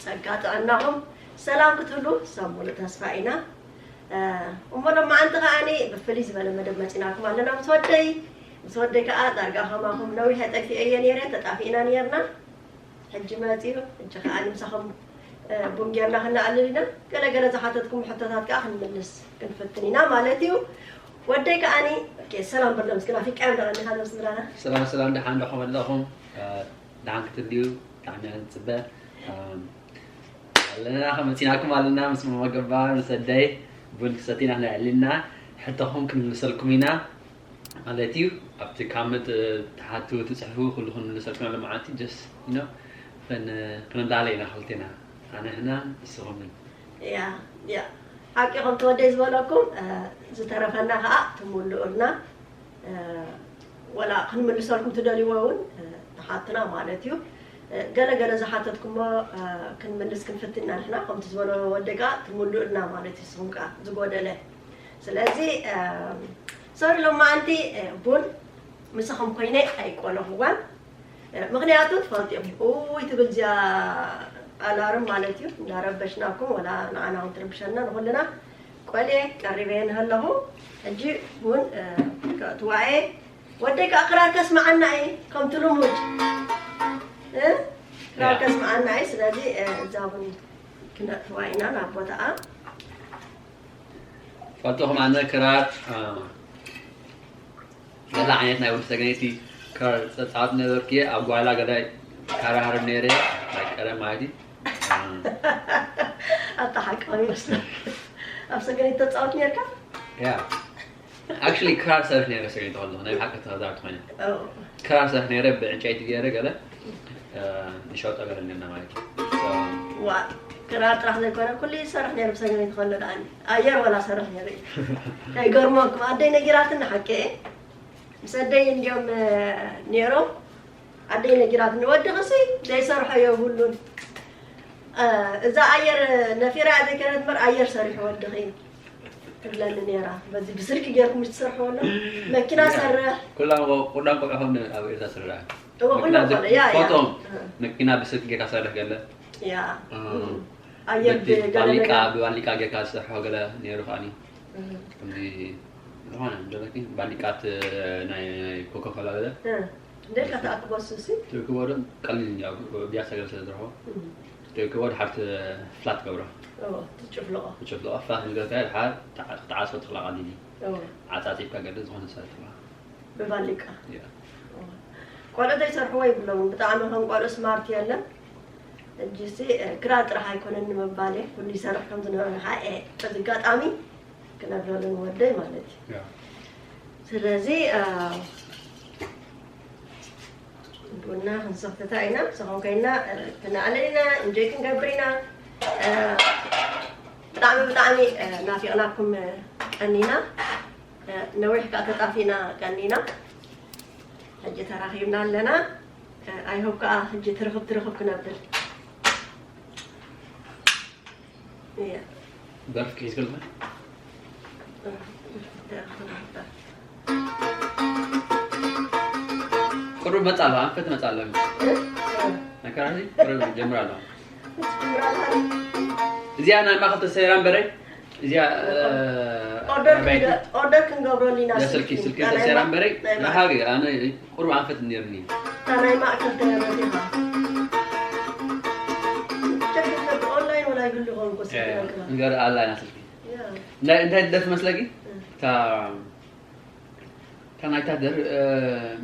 ጸጋ ጥዕናኹም ሰላም ክትብሉ ሰብ ሙሉእ ተስፋ ኢና። እሞ ሎማዓንቲ ከዓኒ ብፍልይ ዝበለ መደብ መፂናኩም ኣለና ምስ ወደይ። ምስ ወደይ ከዓ ዳርጋ ከማኹም ነዊሐ ጠፊኤ እየ ነይረ፣ ተጣፊእና ነይርና። ሕጂ መፂኡ፣ ሕጂ ከዓኒ ምሳኹም ቡን ጌርና ክነዕልል ኢና። ገለገለ ዝሓተትኩም ሕቶታት ከዓ ክንምልስ ክንፍትን ኢና ማለት እዩ። ወደይ ከዓኒ ሰላም በሎም እስኪ ናፊቃዮም ደቐኒኻ ዶ ስድራና። ሰላም ሰላም፣ ደሓን ዶ ከመለኹም? ደሓን ክትልዩ ብጣዕሚ እየ ዝፅበ። ኣለና ከመፂናኩም ኣለና ምስ መመገባ ምስ ኣደይ ቡን ክሰቲና ክነዕልና ሕቶኹም ክንምልሰልኩም ኢና ማለት እዩ። ኣብቲ ካመንት ትሓቱ ትፅሕፉ ኩሉ ክንምልሰልኩም ኣሎ መዓልቲ ጀስ ኖ ፈን ክንዳለ ኢና ክልቴና ኣነ ሕና ንስኹምን። ያ ያ ሓቂ ከም ተወደይ ዝበለኩም ዝተረፈና ከዓ ትምልኡልና። ወላ ክንምልሰልኩም ትደልይዎ እውን ትሓቱና ማለት እዩ። ገለ ገለ ዝሓተትኩሞ ክንምልስ ክንፍትና ንሕና ከምቲ ዝበሎ ወደጋ ትምልኡልና ማለት እዩ። ንስኹም ከዓ ዝጎደለ ስለዚ ሶሪ ሎማዓንቲ ቡን ምሳኹም ኮይነ ኣይቆለኹዋን። ምክንያቱ ትፈልጡ እዮም። እውይ ትብል እዚኣ ኣላርም ማለት እዩ። እንዳረበሽናኩም ወላ ንዓና እውን ትርብሸና ንኩልና ቆልየ ቀሪበ ንሃለኹ። ሕጂ እውን ከእትዋየ ወደይ ከዓ ክራር ከስምዓና እዩ ከምቲ ልሙድ ክራር ከስምዓና እዩ። ስለዚ እዛ እውን ክነእትዋ ኢና ናብ ቦታኣ። ፈልጥኹም ኣነ ክራር ገለ ዓይነት ናይ ወዲ ሰገነይቲ ክራር ጸጻወት ነበርኩ። ኣብ ጓይላ ገለ ካራሃርም ነይረ ናይ ቀደም ማለት እዩ። ኣታ ሓቃዊ ይመስለክ ኣብ ሰገነይቲ ተጻወት ነርካ? ያ ኣክቹሊ ክራር ሰርሕ ነይረ ሰገነይቲ ከለኹ ናይ ብሓቂ ተዛርት ኮይነ ክራር ሰርሕ ነይረ ብዕንጨይቲ ገይረ ገለ ንሸጦ ገለ ነና ማለት እዩ። ዋ ክራር ጥራሕ ዘይኮነ ኩሉ ይሰርሕ ነይሩ ብሰገነይቲ ከሎ ደኣኒ ኣየር ወላ ሰርሕ ነይሩ እዩ። ከይገርመኩም ኣደይ ነጊራትኒ ሓቂ እየ። ምስ ኣደይ እንዲዮም ነይሮም ኣደይ ነጊራትኒ ወድኺሲ ዘይሰርሖ የብሉን እዛ ኣየር ነፊራ እያ ዘይከደት እምበር ኣየር ሰሪሑ ወድኺ ትብለኒ ነይራ። በዚ ብስልኪ ጌርኩም ትሰርሕዎ ኣሎ መኪና ሰርሕ ኩላን ቁ- ቁዳን ቆልዑ ከም ኣብ ኤርትራ ስርዳ እወ ኩሎም ቆልዑ ያ ያ ፎቶም መኪና ብስልኪ ጌርካ ሰርሕ ገለ ያ ኣየር በቲ ብገለ ባሊቃ ነገር ብባሊቃ ጌርካ ዝሰርሖ ገለ ነይሩ ከዓኒ ከምዚ ዝኾነ ዘለኪ ባሊቃት ናይ ኮካኮላ ገለ እ፣ ደልካ ትኣክቦ ሱሲ ትእክቦ ዶ ቀሊል እንዲ ቢያሳ ገለ ስለ ዝረኽቦ ትእክቦ ድሓር ፍላት ገብሮ እዎ ትጭፍልቆ ትጭፍልቆ ፍላት ዝገብርካ ድሓር ክትዓሶ ትኽላ ቀሊል እዩ እዎ ዓፃፂብካ ገለ ዝኾነ ሰብ ትኽላ ብባሊቃ ቆልዑ ዘይሰርሕዎ ይብለውን ብጣዕሚ ከም ቆልዑ ስማርት የለን። እጅሲ ክራር ጥራሕ ኣይኮነን ንምባል እየ ኩሉ ይሰርሕ ከም ዝነበረ ከዓ እየ በዚ ኣጋጣሚ ክነግረሉ ንወደይ ማለት እዩ። ስለዚ ቡና ክንሰኽትታ ኢና ሰኾን ኮይና ክነዕልል ኢና እንጆይ ክንገብር ኢና። ብጣዕሚ ብጣዕሚ ናፊቕናኩም ቀኒና። ነዊሕ ከዓ ተጣፊና ቀኒና ሕጂ ተራኺብና ኣለና። ኣይሆብ ከዓ ሕጂ ትርኽብ ትርኽብ ክነብል እያ። ደርፍ ሒዝክልና ቁሩብ መፃ ኣለዋ ኣንፈት መፃ ኣለዋ መከራሲ ቁሩብ ጀምር ኣለዋ እዚኣ ናይ ማእኸል ተሰይራ እምበረይ እዚኣ ኦርደር ክንገ- ኦርደር ክንገብረሉ ኢና እዛ ስልኪ ስልኪ ተሰራ እምበረይ ናሃቢ ኣነ ቁሩብ ኣንፈት ነርኒ እታ ናይ ማእከል ተረቲኻ ቸክ ትገብር ኦንላይን ወላ ይህሉ ኾንኩ ስልኪ ነግራ እንገር ኣላ ኢና ስልኪ ያ እንታይ እንታይ ደፍ መስለኪ እታ እታ ናይታ ደር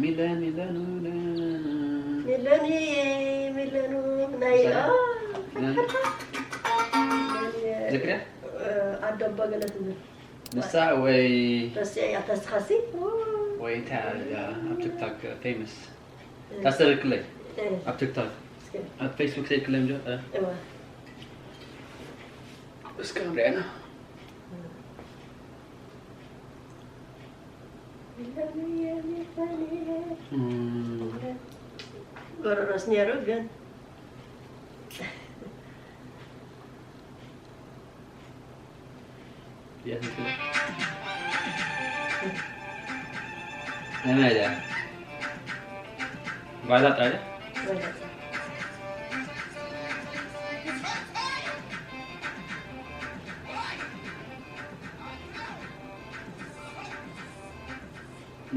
ሚለን ሚለኑ ሚለኒ ሚለኑ ናይ ዝክርያ ኣደባ ገለ ትብል ንሳ ወይ ረሲዐያ ተስኻሲ ወይ እንታይ እያ ኣብ ቲክቶክ ፌመስ ታሰርክለይ ኣብ ቲክቶክ ኣብ ፌስቡክ ዘይክለይ እንጆ እስከ ንሪኣና ጎረሮስ ነይሩ ግን ነመደ ባላ ጣለ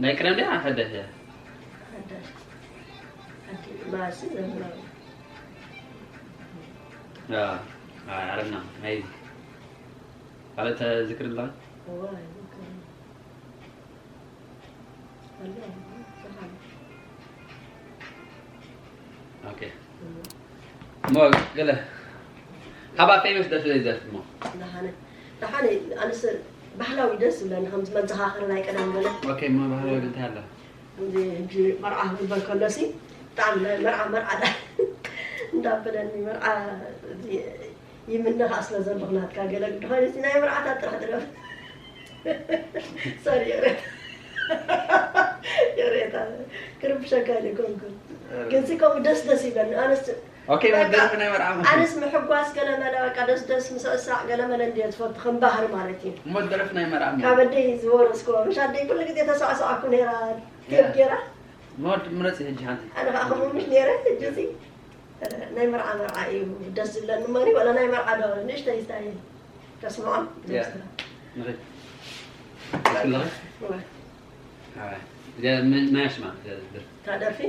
ናይ ቀደም ድያ ሓደሽ እያ? ሓዳሽ ሓዲ ማሲ ዘምራዊ ኣረና ናይ ካልእ ተዝክር ኣላ። እዋ ይዝክር ኣሎ። ኦኬ እሞ ገለ ካባ ፌመስ ደስ ዝብል ደርፊ እሞ ደሓነ ደሓነ ኣነስ ባህላዊ ደስ ዝብለኒ ከምዚ መዘኻኸሪ ናይ ቀደም ገለ ኦኬ እሞ ባህላዊ እንታይ ኣሎ? እንዲ ሕጂ መርዓ ክግበር ከሎሲ ብጣዕሚ ናይ መርዓ መርዓ ዳ እንዳበለኒ መርዓ እዚ ይምነ ከዓ ስለ ዘለኹ ናትካ ገለ እንተኾይኑ እቲ ናይ መርዓታት ጥራሕ ድረፍ ሶሪ ይቕሬታ ይቕሬታ ክርብሸካ ኢለ ኮንኩ ግን ሲ ከምኡ ደስ ደስ ይብለኒ ኣነስ ኦኬ ደርፊ ናይ መርዓ ማለት ኣነስ ምሕጓስ ገለመለ በቃ ደስ ደስ ምስዕሳዕ ገለመለ እንድየ ዝፈቱ ከም ባህሪ ማለት እዩ እሞ ደርፊ ናይ መርዓ ማለት ካብ ኣደይ ዝወረስክዎ ምሽ ኣደይ ኩሉ ግዜ ተሳዕስዓኩ ነይራ ቴፕ ገይራ ሞድ ምረጽ ሕጂ ሓንቲ ኣነ ከዓ ከምኡ ምሽ ነይረ ሕጂ እዚ ናይ መርዓ መርዓ እዩ ደስ ዝብለኒ እሞ ዋላ ናይ መርዓ ዶ ንእሽተይ ስታይ ከስምዖም ንኺድ እስክለኺ ናይ ኣሽማ እታ ደርፊ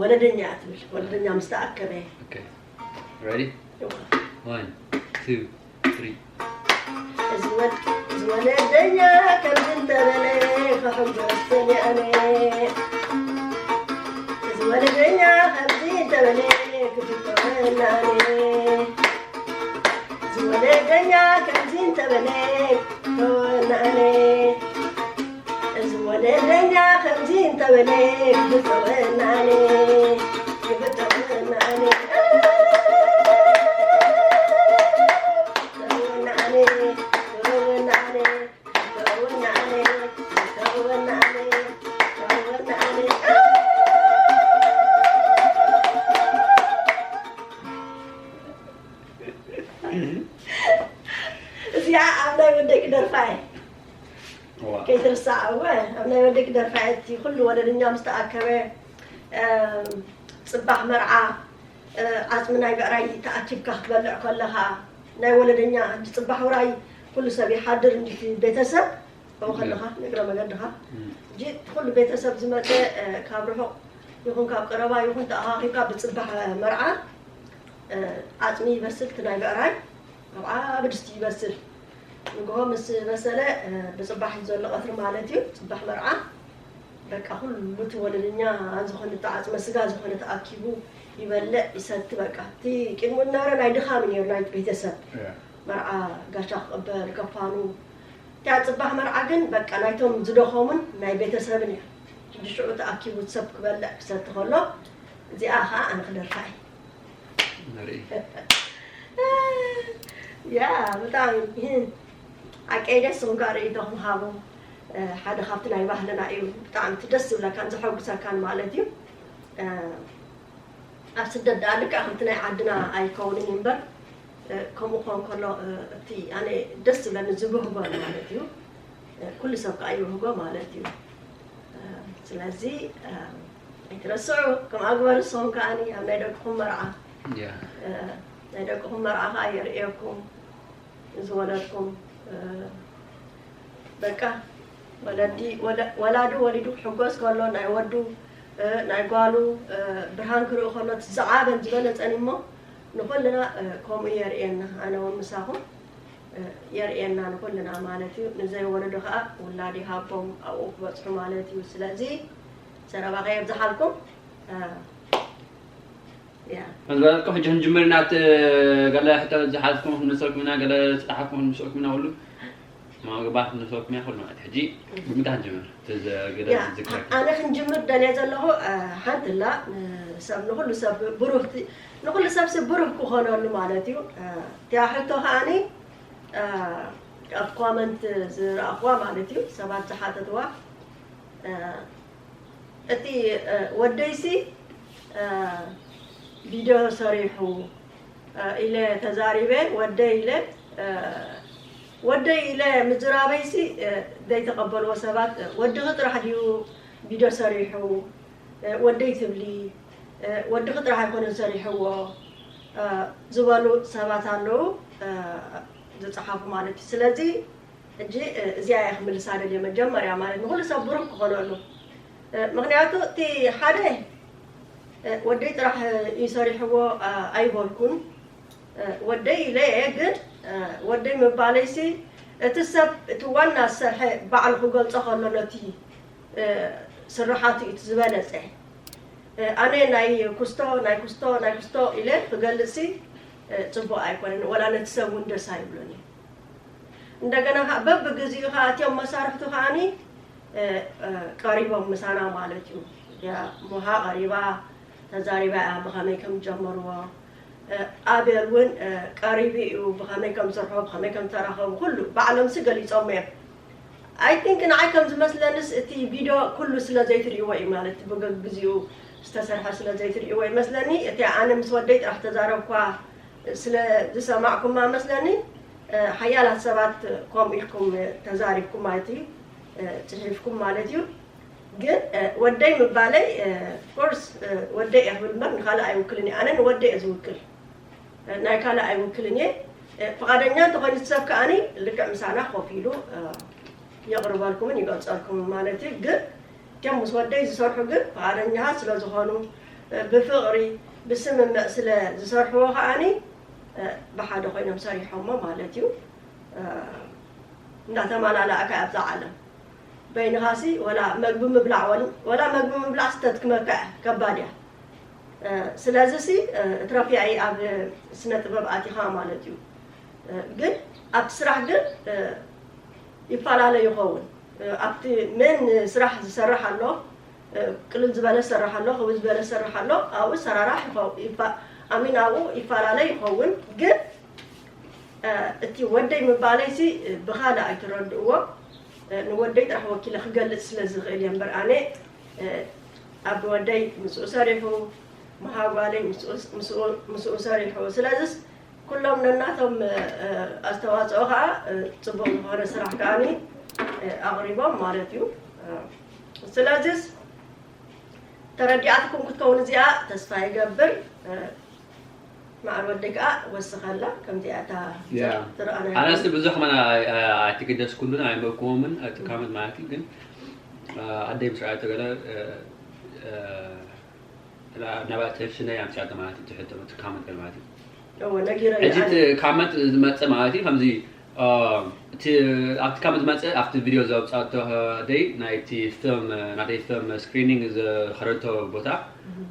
ወለደኛ እያ ትብል ወለደኛ ምስ ተኣከበ ሬዲ ዋን ቱ ትሪ እዚ ወድ እዚ ወለደኛ ከምዚ እንተበለ ክሕጎስ ሰሊኣነ እዚ ወለደኛ ከምዚ እንተበለ ክፍጠረናነ እዚ ወለደኛ ከምዚ እንተበለ ክፍጠረናነ እዚ ወለደኛ ከምዚ እንተበለ ክፍጠረናነ ክፍጠረናነ እዚኣ ኣብ ናይ ወደቂ ደርፋ እየ ከይትርሳዕ እወ ኣብ ናይ ወደቂ ደርፋ እየ እቲ ኩሉ ወለድኛ ምስ ተኣከበ ፅባሕ መርዓ ዓፅሚ ናይ ብዕራይ ተኣኪብካ ክትበልዕ ከለኻ ናይ ወለደኛ ሕጂ ፅባሕ ውራይ ኩሉ ሰብ ይሓድር እንዲቲ ቤተሰብ ከምኡ ከለኻ ንእግረ መገድኻ ሕጂ እቲ ኩሉ ቤተሰብ ዝመፀ ካብ ርሑቕ ይኹን ካብ ቀረባ ይኹን ተኣኻኺብካ ብፅባሕ መርዓ ዓፅሚ ይበስል እቲ ናይ ብዕራይ ኣብ ዓቢ ድስቲ ይበስል ንግሆ ምስ በሰለ ብፅባሕ እዩ ዘሎ ቀትሪ ማለት እዩ ፅባሕ መርዓ በቃ ኩሉ እቲ ወለድኛ ዝኾነ ተዓፅመ ስጋ ዝኾነ ተኣኪቡ ይበልዕ ይሰቲ በቃ እቲ ቅድሙ ዝነበረ ናይ ድኻም ነይሩ ናይ ቤተሰብ መርዓ ጋሻ ክቕበል ከፋኑ እቲያ ፅባሕ መርዓ ግን በቃ ናይቶም ዝደኸሙን ናይ ቤተሰብን እያ ሕጂ ሽዑ ተኣኪቡ ሰብ ክበልዕ ክሰቲ ከሎ እዚኣ ከዓ ኣነ ክደርፋ እየ ንርኢ ያ ብጣዕሚ ዓቀይ ደስ ዝብልካ ርእይቶኹም ሃቡ ሓደ ካብቲ ናይ ባህልና እዩ ብጣዕሚ እቲ ደስ ዝብለካን ዘሐጉሰካን ማለት እዩ ኣብ ስደት ደኣ ልክዕ ከምቲ ናይ ዓድና ኣይከውንን እዩ እምበር ከምኡ ክኾን ከሎ እቲ ኣነ ደስ ዝብለኒ ዝብህጎ ማለት እዩ ኩሉ ሰብ ከዓ ይብህጎ ማለት እዩ ስለዚ ኣይትረስዑ ከምኣ ግበሩ ንስኹም ከዓኒ ኣብ ናይ ደቅኹም መርዓ ናይ ደቅኹም መርዓ ከዓ የርእየኩም ዝወለድኩም በቃ ወለዲ ወላዱ ወሊዱ ክሕጎስ ከሎ ናይ ወዱ ናይ ጓሉ ብርሃን ክርኢ ከሎ ዝዓበን ዝበለፀን እሞ ንኩልና ከምኡ የርእየና ኣነ እውን ምሳኹም የርእየና ንኩልና ማለት እዩ ንዘይወለዱ ከዓ ውላድ ይሃቦም ኣብኡ ክበፅሑ ማለት እዩ ስለዚ ዘረባ ከየብዝሓልኩም ዝበለትኩም ሕጂ ክንጅምር ኢና እቲ ገለ ሕቶ ዝሓዝኩም ክንመልሰልኩም ኢና ገለ ዝፀሓፍኩም ክንመልሰልኩም ኢና ኩሉ መግባት ክንመልሰልኩም ኢና ኩሉ ማለት ሕጂ ብምንታይ ክንጅምር ኣነ ክንጅምር ደልየ ዘለኹ ሓንቲ ላ ሰብ ንኩሉ ሰብ ብሩህ ንኩሉ ሰብ ሲ ብሩህ ክኾነሉ ማለት እዩ እቲያ ሕቶ ከዓኒ ኣብ ኮመንት ዝረኣኽዋ ማለት እዩ ሰባት ዝሓተትዋ እቲ ወደይሲ ቪድዮ ሰሪሑ ኢለ ተዛሪበ ወደይ ኢለ ወደይ ኢለ ምዝራበይሲ ዘይተቐበልዎ ሰባት ወድኺ ጥራሕ ድዩ ቪድዮ ሰሪሑ ወደይ ትብሊ ወድኺ ጥራሕ ኣይኮነን ሰሪሕዎ ዝበሉ ሰባት ኣለዉ ዝፀሓፉ ማለት እዩ ስለዚ ሕጂ እዚኣ እየ ክምልሳ ደልየ መጀመርያ ማለት ንኩሉ ሰብ ብሩክ ክኾነሉ። ምክንያቱ እቲ ሓደ ወደይ ጥራሕ እዩ ሰሪሕዎ ኣይበልኩን። ወደይ ኢለ እየ ግን ወደይ ምባለይሲ እቲ ሰብ እቲ ዋና ዝሰርሐ ባዕሉ ክገልጾ ከሎ ነቲ ስርሓቱ እዩ እቲ ዝበለጸ። ኣነ ናይ ኩስቶ ናይ ኩስቶ ናይ ኩስቶ ኢለ ክገልጽሲ ጽቡቅ ኣይኮነን፣ ወላ ነቲ ሰብ እውን ደስ ኣይብሎን እዩ። እንደገና ከዓ በብግዚኡ ከዓ እቲኦም መሳርሕቱ ከዓኒ ቀሪቦም ምሳና ማለት እዩ። እዚኣ ሙሃ ቀሪባ ተዛሪባ እያ ብኸመይ ከም ዝጀመርዎ። ኣቤል እውን ቀሪቡ እዩ ብኸመይ ከም ዝሰርሖ ብኸመይ ከም ዝተራኸቡ ኩሉ ባዕሎምሲ ገሊፆም እዮም። I think ንዓይ ከም ዝመስለንስ እቲ ቪድዮ ኩሉ ስለ ዘይትርእይዎ እዩ ማለት ብግዜኡ ዝተሰርሐ ስለ ዘይትርእይዎ ይመስለኒ። እቲ ኣነ ምስ ወደይ ጥራሕ ተዛረብኳ ስለ ዝሰማዕኩማ መስለኒ ሓያላት ሰባት ከምኡ ኢልኩም ተዛሪብኩም ማለት እዩ፣ ፅሒፍኩም ማለት እዩ። ግን ወደይ ምባለይ ኦፍኮርስ ወደይ እየ ክብል እምበር ንካልእ ኣይውክልን እየ። ኣነ ንወደይ እየ ዝውክል፣ ናይ ካልእ ኣይውክልን እየ። ፍቓደኛ እንተኾይኑ እቲ ሰብ ከኣኒ ልክዕ ምሳና ኮፍ ኢሉ የቕርበልኩምን ይገልፀልኩምን ማለት እዩ። ግን እቶም ምስ ወደይ ዝሰርሑ ግን ፍቓደኛታት ስለ ዝኾኑ ብፍቕሪ ብስምምዕ ስለ ዝሰርሕዎ ከኣኒ ብሓደ ኮይኖም ሰሪሖሞ ማለት እዩ። እንዳተማላለእካ ኣብዛ ዓለም በይንኻሲ ወላ መግቢ ምብላዕ ወላ መግቢ ምብላዕ ስተትክመካ ከባድ እያ። ስለዚ ሲ እትረፍያ ኣብ ስነ ጥበብ ኣቲኻ ማለት እዩ። ግን ኣብቲ ስራሕ ግን ይፈላለ ይኸውን። ኣብቲ ምን ስራሕ ዝሰርሕ ኣሎ፣ ቅልል ዝበለ ዝሰርሕ ኣሎ፣ ክብድ ዝበለ ዝሰርሕ ኣሎ። ኣብኡ ሰራራሕ ኣሚን ኣብኡ ይፈላለ ይኸውን። ግን እቲ ወደይ ምባለይሲ ብኻልእ ኣይትረድእዎ። ንወደይ ጥራሕ ወኪለ ክገልፅ ስለ ዝኽእል እየ እምበር ኣነ ኣብ ወደይ ምስኡ ሰሪሑ፣ መሃጓለይ ምስኡ ሰሪሑ። ስለዚስ ኩሎም ነናቶም ኣስተዋፅኦ ከዓ ፅቡቅ ዝኾነ ስራሕ ከዓኒ ኣቕሪቦም ማለት እዩ። ስለዚስ ተረዲኣትኩም ክትከውን እዚኣ ተስፋ ይገብር። ማዕር ወደይ ከዓ ወስኸላ ከምዚኣ እታ ትረኣና ኣነስ ብዙሕ መና ኣይትግደስኩሉን ኣይመልክዎምን እቲ ካመት ማለት እዩ። ግን ኣደይ ምስ ረኣየቶ ገለ ናብ ኣተንሽነይ ኣምፅኣቶ ማለት እዩ። ትሕቶ እቲ ካመት ገለ ማለት እዩ። እወ ነጊረ ሕጂ እቲ ካመት ዝመፀ ማለት እዩ ከምዚ እቲ ኣብቲ ካመት ዝመፀ ኣብቲ ቪድዮ ዘውፃእቶ ደይ ናይቲ ፊልም ናተይ ፊልም ስክሪኒንግ ዝኸረቶ ቦታ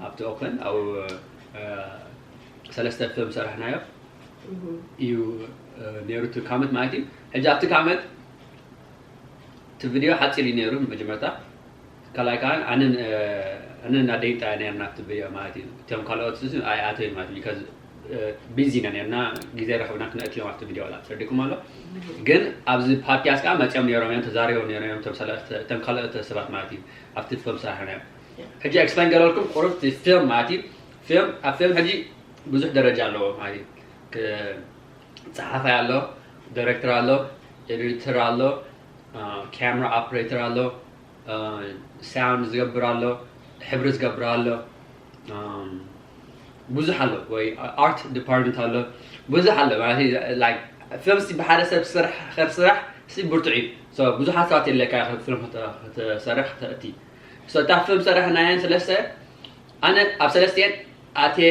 ኣብቲ ኦክላንድ ኣብኡ ሰለስተ ፊልም ሰራሕናዮ እዩ ነይሩ እቲ ካመት ማለት እዩ። ሕጂ ኣብቲ ካመት እቲ ቪድዮ ሓፂር እዩ ነይሩ መጀመርታ። ካልኣይ ከዓ ኣንን ኣንን ኣደይን ጥራይ ነርና ኣብቲ ቪድዮ ማለት እዩ። እቶም ካልኦት ኣይኣተዩ ማለት እዩ። ቢዚ ኢና ነርና ግዜ ረኽብና ክነእትዮም ኣብቲ ቪድዮ ላ ተረዲኩም ኣሎ። ግን ኣብዚ ፓድካስት ከዓ መፂኦም ነይሮም እዮም ተዛሪቦም ነይሮም እዮም እቶም ካልኦት ሰባት ማለት እዩ። ኣብቲ ፊልም ሰራሕና እዮም። ሕጂ ኤክስፕሌን ገረልኩም ቁሩብ ፊልም ማለት እዩ። ፊልም ኣብ ፊልም ሕጂ ብዙሕ ደረጃ ኣለዎ ማለት እዩ። ጸሓፋይ ኣሎ፣ ዳይሬክተር ኣሎ፣ ኤዲተር ኣሎ፣ ካሜራ ኦፕሬተር ኣሎ፣ ሳውንድ ዝገብር ኣሎ፣ ሕብሪ ዝገብር ኣሎ፣ ብዙሕ ኣሎ ወይ ኣርት ዲፓርትመንት ኣሎ። ብዙሕ ኣሎ ማለት ፊልምስ ብሓደ ሰብ ስራሕ ከስራሕ ሲ ብርቱዕ እዩ። ብዙሓት ሰባት የድለካ ፊልም ክትሰርሕ ተእቲ እታ ፊልም ሰራሕናየን ሰለስተ ኣነ ኣብ ሰለስቲኤን ኣትየ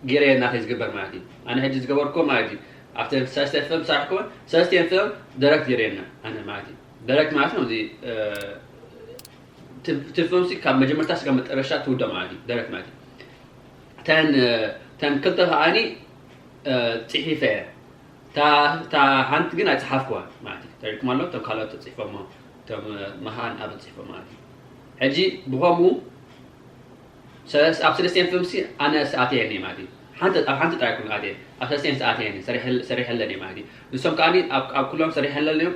ገይረየ እናተይ ዝግበር ማለት እዩ። ኣነ ሕጂ ዝገበርኩ ማለት እዩ ኣብቲ ሰለስተ ፊልም ሰራሕኩ ሰለስቲኤን ፊልም ዳይሬክት ገይረየና ኣነ ማለት እዩ። ዳይሬክት ማለት ነው እዚ እቲ ፊልም ሲ ካብ መጀመርታ ስጋ መጠረሻ ትውደ ማለት እዩ ዳይሬክት ማለት እዩ። ተን ተን ክልተ ከዓኒ ፅሒፈ እየ እታ ሓንቲ ግን ኣይፀሓፍኩዋ ማለት እዩ። ተሪኩም ኣሎ እቶም ካልኦት ተፅሒፎሞ እቶም መሃን ኣብ ፅሒፎ ማለት እዩ። ሕጂ ብኸምኡ ኣብ ሰለስቲኤን ፊልምሲ ኣነ ኣተየኒ ማለት እዩ። ሓንቲ ኣብ ሓንቲ ጥራይ ኩሉ ኣትየ ኣብ ሰለስቲኤን ኣተየኒ ሰሪሐለኒ ማለት እዩ። ንሶም ከዓ ኣብ ኩሎም ሰሪሐለኒ እዮም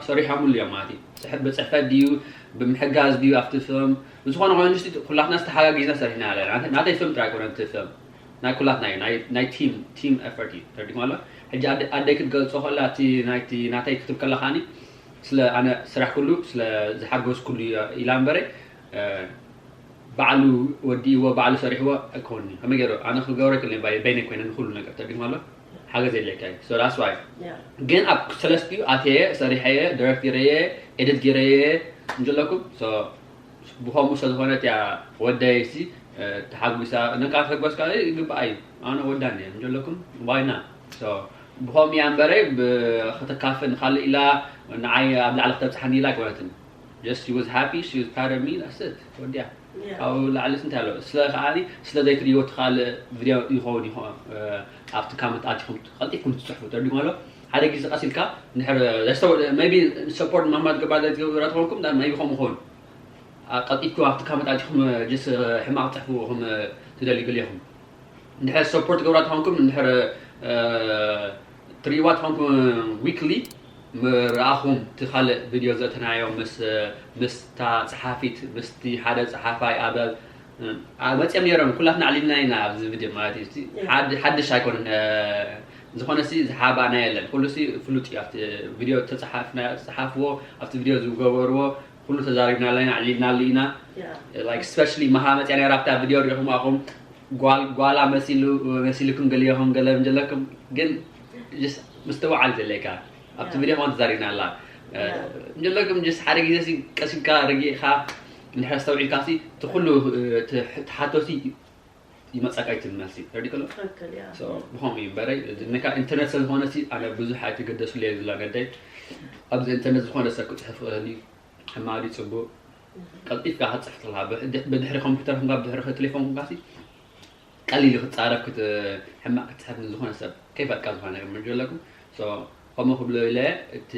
ሰሪሖምሉ እዮም ማለት እዩ። ብፅሕፈት ድዩ ብምሕጋዝ ድዩ ኣብቲ ፊልም ብዝኾነ ኮይኑ ኩላትና ዝተሓጋጊዝና ሰሪሕና ኣለና። ናተይ ፊልም ጥራይ ኮነ እቲ ፊልም ናይ ኩላትና እዩ ናይ ቲም ቲም ኤፈርት እዩ። ተረዲኩም ኣሎ። ሕጂ ኣደይ ክትገልፆ ከላ እቲ ናይቲ ናተይ ክትብ ከላ ከዓኒ ስለ ኣነ ስራሕ ኩሉ ስለ ዝሓገዝ ኩሉ ኢላ እምበረ ባዕሉ ወዲእዎ ባዕሉ ሰሪሕዎ ኣይኮኒ ከመይ ገይሩ ኣነ ክገብረ ክል በይነ ኮይነ ንኩሉ ነገር ተረዲኩም ኣሎ። ሓገዝ የድልየካ እዩ። So that's why ግን ኣብ ሰለስቲኡ ኣትየ ሰሪሐየ፣ ዳይሬክት ገይረየ፣ ኤዲት ገይረየ እንጀለኩም። So ብኸምኡ ስለዝኾነት እያ ወደይ ሲ ተሓጒሳ። ነካ ተጓዝካ ይግባኣ እዩ። ኣነ ወዳን እየ እንጀለኩም ዋይና። So ብኸምኡ እያ እምበረይ ከተካፍን ካልእ ኢላ ንዓይ ኣብ ላዕሊ ከተብፅሓኒ ኢላ ኣይኮነትን። Just she was happy, she was proud of me, that's it። ወዲያ ካብኡ ላዕሊ እንታይ ኣሎ? ስለ ከዓኒ ስለ ዘይትርእይዎ እቲ ካልእ ቪድዮ ይኸውን ይኸውን ኣብቲ ካመንት ኣቲኹም ቀልጢፍኩም ትፅሕፉ ተርዲሞ ኣሎ። ሓደ ግዜ ቀስ ኢልካ እንድሕር maybe ሰፖርት ማማ ትገባ ዘይትገብራ ተኾንኩም maybe ከምኡ ኸውን ቀልጢፍኩም ኣብቲ ካመንት ኣቲኹም just ሕማቕ ትፅሕፉ ኹም ትደልዩ ገሊኹም። እንድሕር ሰፖርት ገብራ ተኾንኩም እንድሕር ትሪእዋ ተኾንኩም ዊክሊ ምርኣኹም እቲ ካልእ ቪድዮ ዘእተናዮ ምስ ምስታ ጸሓፊት ምስቲ ሓደ ጸሓፋይ ኣብ መጽኦም ነይሮም። ኩላትና ኣዕሊልና ኢና ኣብዚ ቪድዮ ማለት እዩ። ሓድሽ ኣይኮነን። ዝኾነ ሲ ዝሓባና የለን። ኩሉ ሲ ፍሉጥ እዩ። ኣብቲ ቪድዮ ተጻሓፍና ጸሓፍዎ ኣብቲ ቪድዮ ዝገበርዎ ኩሉ ተዛሪብናሉ ኢና ኣዕሊልናሉ ኢና። Like especially መሃ መጽያ ነይራ ኣብታ ቪድዮ ሪኹም ኣኹም ጓል ጓላ መሲሉ መሲልኩም ገሊኹም ገለ እንጀለኩም ግን ምስትውዓል ዘለካ ኣብቲ ቪድዮ ከማን ተዛሪብና ኣላ እንጀለኩም ስ ሓደ ግዜ ቀሲልካ ረጊእካ እንድሕር ኣስተውዒልካ እቲ ኩሉ ትሓቶሲ ይመፀካ ይትመልሲ ተረዲከሎ ብኸምኡ እዩ እምበረይ ነካ ኢንተርነት ስለዝኾነ ኣነ ብዙሕ ኣይትገደሱሉ እየ ዝብላ ነደይ ኣብዚ ኢንተርነት ዝኾነ ሰብ ክፅሕፍ ክእል እዩ ሕማዲ ፅቡቅ ቀልጢፍካ ክትፅሕፍ ትኽእል ብድሕሪ ኮምፒውተር ኮንካ ብድሕሪ ቴሌፎን ኮንካ ቀሊል ክትፃረፍ ሕማቅ ክትፅሕፍ ንዝኾነ ሰብ ከይፈጥካ ዝኾነ ነገር ምንጆ ኣለኩም ከምኡ ክብሎ ኢለ እቲ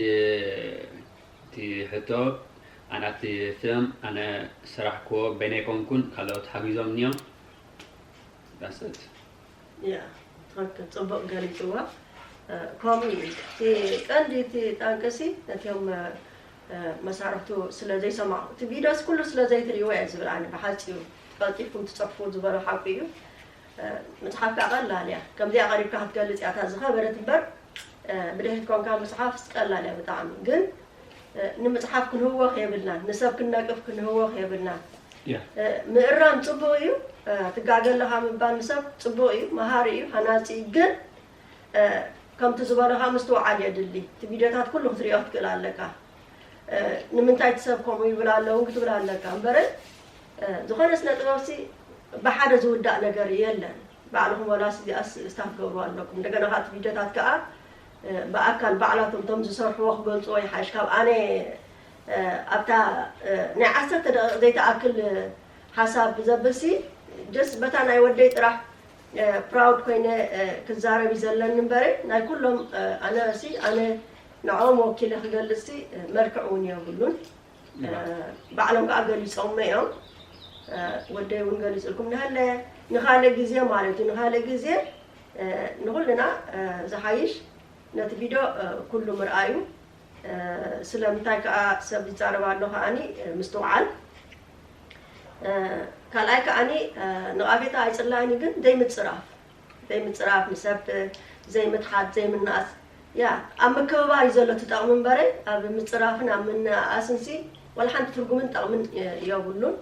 ሕቶ ኣነ ኣብቲ ፊልም ኣነ ዝሰራሕክዎ በይነይ ኮንኩን ካልኦት ሓጊዞም እዮም ትክክል ፅቡቅ ገሊፅዋ ከምኡ እዩ እቲ ቀንዲ እቲ ጠንቅሲ ነቲኦም መሳርሕቱ ስለ ዘይሰማዕ እቲ ቪድዮስ ኩሉ ስለ ዘይትርእይዎ እየ ዝብል ኣነ ብሓፂሩ ቀልጢፍኩም ትፅሕፉ ዝበሎ ሓቁ እዩ መፅሓፍ ከዓ ቀላል እያ ከምዚኣ ቀሪብካ ክትገልፅ እያ እታ ዝኸበረት እምበር ብድሕሪት ኮንካ ምፅሓፍ ቀላል እያ ብጣዕሚ ግን ንምፅሓፍ ክንህወኽ የብልናን ንሰብ ክንነቅፍ ክንህወኽ የብልናን ምእራም ፅቡቅ እዩ ትጋገ ኣለካ ምባል ንሰብ ፅቡቅ እዩ መሃሪ እዩ ሃናፂ እዩ ግን ከምቲ ዝበልኻ ምስትውዓል የድሊ እቲ ቪድዮታት ኩሉ ክትሪኦ ክትክእል ኣለካ ንምንታይ እቲ ሰብ ከምኡ ይብል ኣለውን ክትብል ኣለካ እምበረ ዝኾነ ስነ ጥበብ ሲ ብሓደ ዝውዳእ ነገር የለን ባዕልኹም ወላ ስዚኣስ ስታፍ ገብሩ ኣለኩም እንደገና እቲ ቪድዮታት ከዓ ብኣካል ባዕላቶም ቶም ዝሰርሕዎ ክገልፅዎ ይሓይሽ ካብ ኣነ ኣብታ ናይ ዓሰርተ ደቂቕ ዘይተኣክል ሓሳብ ዘብል ሲ ጀስ በታ ናይ ወደይ ጥራሕ ፕራውድ ኮይነ ክዛረብ እዩ ዘለኒ እምበረ ናይ ኩሎም ኣነ ሲ ኣነ ንዕኦም ወኪለ ክገልፅ ሲ መልክዕ እውን የብሉን ባዕሎም ከዓ ገሊፆሞ እዮም ወደይ እውን ገሊፅልኩም ንሃለ ንካልእ ግዜ ማለት እዩ ንካልእ ግዜ ንኩልና ዝሓይሽ ነቲ ቪድዮ ኩሉ ምርኣዩ ስለምንታይ ከዓ ሰብ ይዛረብ ኣሎ ከዓኒ ምስትውዓል ካልኣይ ከዓኒ ንቃፌታ ኣይፅላይን ግን ዘይምፅራፍ ዘይምፅራፍ ንሰብ ዘይምትሓት ዘይምናኣስ ያ ኣብ ምክብባር እዩ ዘሎ ትጠቕሚ እምበረ ኣብ ምፅራፍን ኣብ ምንኣስን ሲ ዋላ ሓንቲ ትርጉምን ጠቕምን የብሉን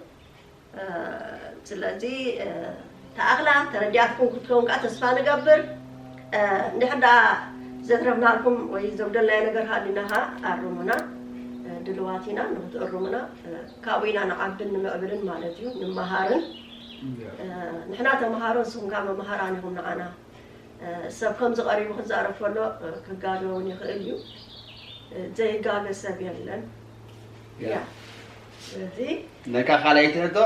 ስለዚ ተኣኽላ ተረዲኣትኩም ክትከውን ከዓ ተስፋ ንገብር እንድሕር ደኣ ዘትረፍናልኩም ወይ ዘጉደልናዮ ነገር ሃሊና ከዓ ኣርሙና ድልዋት ኢና ንክትእርሙና ካብኡ ኢና ንዓብን ንምዕብልን ማለት እዩ ንመሃርን ንሕና ተምሃሮ ንስኹም ከዓ መምሃራን ኢኹም ንዓና ሰብ ከምዚ ቀሪቡ ክዛረብ ከሎ ክጋገ እውን ይኽእል እዩ ዘይጋገ ሰብ የለን ያ ስለዚ ነካ ካልኣይቲ ሕቶ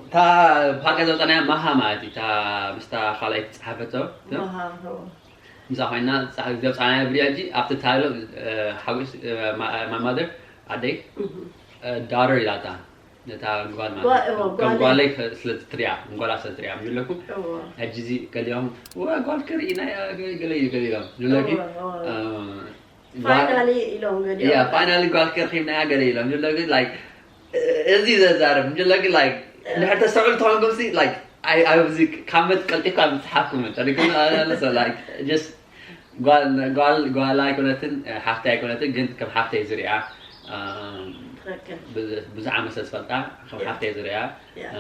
እታ ፓርቀ ዘውፃናያ ማሃ ማለት እዩ እታ ምስታ ካልኣይቲ ፀሓፈቶ መሃ ምሳ ኮይና ዘውፃናያ ብሪያጂ ኣብቲ ታይሎ ሓጎስ ማማደር ኣደይ ዳረር ኢላታ ነታ ጓል ማለት ከም ጓለይ ስለ ትሪያ ጓላ ስለ ትሪያ ምለኩም ሕጂ እዚ ገሊኦም ዋ ጓል ክርኢ ናይ ገለ ገለ ኢሎም ዝብለኪ ፋይናሊ ኢሎም ገሊኦም ፋይናሊ ጓል ክርኺብናያ ገለ ኢሎም ዝብለኪ ላይክ እዚ ዘዛርብ እንድለግ ላይክ እንድሕር ተስተውዕል ተኾንኩም ሲ ላይክ ኣብዚ ካመት ቀልጢፍካ ምፅሓፍኩም ተሪኩም ኣለሰ ላይክ ጀስት ጓል ጓል ጓል ኣይኮነትን ሓፍቲ ኣይኮነትን ግን ከም ሓፍቲ ዝሪኣ ትኽክል። ብዙ ዓመት ስለ ዝፈልጣ ከም Yeah. ሓፍተይ ዝሪኣ Yeah.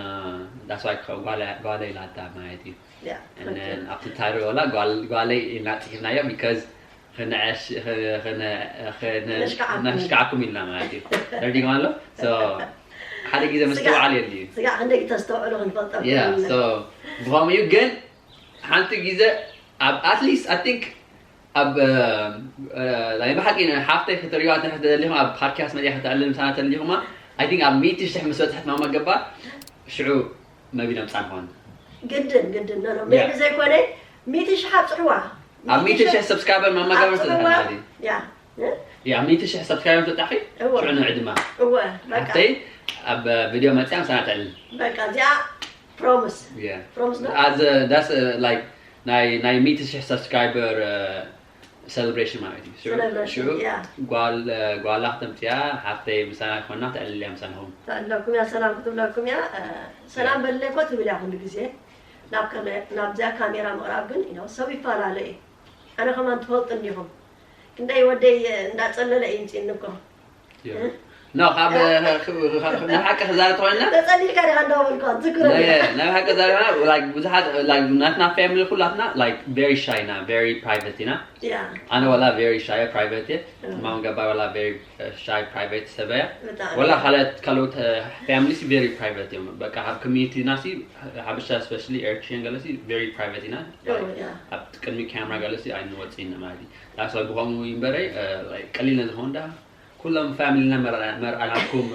ዳስዋይ ጓለ ጓለ ኢላታ ማለት እዩ። Yeah, And then ትኽክል። ኣብቲ ታይሮ ወላ ጓል- ጓለይ ኢልና ፅሒፍናዮ because ከነዕሽ- ከነ- ከነ- ነሽካዓኩም። ነሽካዓኩም ኢልና ማለት እዩ። ተረዲእኩም ኣሎ? So ሓደ ግዜ ስጋዕ- ምስትውዓል የድልዩ። ስጋዕ ክንደይ ተስተውዕሉ ክንፈልጠኩም Yeah, ኢና። so ብኸምኡ እዩ። ግን ሓንቲ ግዜ ኣብ at least I think ኣብ እ፣ እ፣ ናይ ብሓቂ ሓፍተይ ክትሪዋ ተደሊኹም ኣብ ፓድካስት መፅያ ከተዕልል ምሳና ተደሊኹማ I think ኣብ ሚእቲ ሽሕ ምስ በፅሐት ማማ ገባር ሽዑ መቢሎም ፃንኳን ግድን ግድን ኖ ኖ Yeah. ሜቢ ዘይኮነ ሚእቲ ሽሕ ኣብፅሕዋ። ኣብ ሚእቲ ሽሕ ሰብስክራይበር ማማ ገባር ኣብፅሕዋ። ተደሓናዲ ያ እ? ያ ሚእቲ ሽሕ ሰብስክራይበር ተጣሒ እወ። ሽዑ ንዕድማ እወ በቃ ሓፍተይ ኣብ ቪድዮ መፅያ ምሳና ተዕልል በቃ እዚኣ ፕሮሚስ Yeah. ፕሮሚስ ዶ As a, that's a, like ናይ ናይ ሚእቲ ሽሕ ሰብስክራይበር ሰለብሬሽን ማለት እዩ። ሽዑ- Celebration, ሽዑ yeah. ጓል እ፣ ጓላ ክተምፅያ ሓፍተይ ምሳና ኮና ተዕልልያ ምሳንኹም። ተዕልለኩም እያ ሰላም ክትብለኩም እያ እ፣ ሰላም በልለይ እኮ ትብል እያ ኩሉ ግዜ ናብ ከመ- ናብዚኣ ካሜራ ምቕራብ ግን you know ሰብ ይፈላለ እዩ ኣነ ከማን ትፈልጡ እንዲኹም ክንደይ ወደይ እ፣ እንዳፀለለ እዩ ምፅእኒ እኮ ኖ ካብ ንሓቂ ክዛረብ ተኮይና ተፀሊልካ ዲኻ እንዳበልኳ ትዝክሮ ናይ ሓቂ ዛረባ ብዙሓት ናትና ፋሚሊ ኩላትና very shy ኢና very private ኢና ያ ኣነ ወላ very shy private እየ Mm. ማም ገባር ወላ very shy private ሰብ እያ ብጣዕሚ ወላ ካልኦት ካልኦት family ሲ very private እዮም በቃ ኣብ community ና ሲ ሓበሻ especially ኤርትሪያን ገለ ሲ very private ኢና Oh, yeah. ኣብ ቅድሚ ካሜራ ገለ ሲ ኣይንወፅእን ማለት እዩ that's why ብኸምኡ ይንበረይ ቀሊል ነዚ ኸውን ዳ ኩሎም family ና መርኣናኩም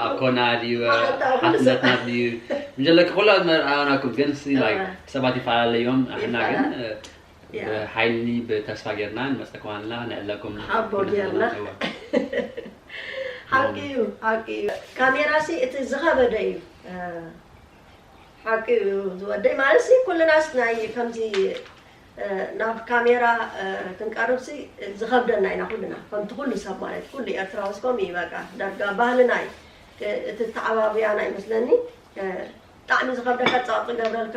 ኣኮና ድዩ ማዕረታ ኩሉ ሓትነትና ድዩ ምጀለክ ኩሎም መርኣናኩም ግን ሲ like እዋ። ሰባት ይፈላለዮም ኣሕና ግን ይፈላለ። እ፣ ያ። ብሓይሊ ብተስፋ ጌርና ንመፀኩም ኣለና ነዕለኩም ሓቦ ጌርና። እዋ። ሓቂ እዩ ሓቂ እዩ ካሜራ ሲ እቲ ዝኸበደ እዩ እ፣ ሓቂ እዩ ዝወደይ ማለት ሲ ኩልናስ ናይ ከምዚ እ፣ ናብ ካሜራ እ፣ ክንቀርብ ሲ ዝኸብደና ኢና ኩልና ከምቲ ኩሉ ሰብ ማለት ኩሉ ኤርትራውስ ከምኡ እዩ በቃ ዳርጋ ባህልና እዩ እ፣ እቲ ተዓባብያና ይመስለኒ እ፣ ብጣዕሚ ዝኸብደካ ፃቕጢ ገብረልካ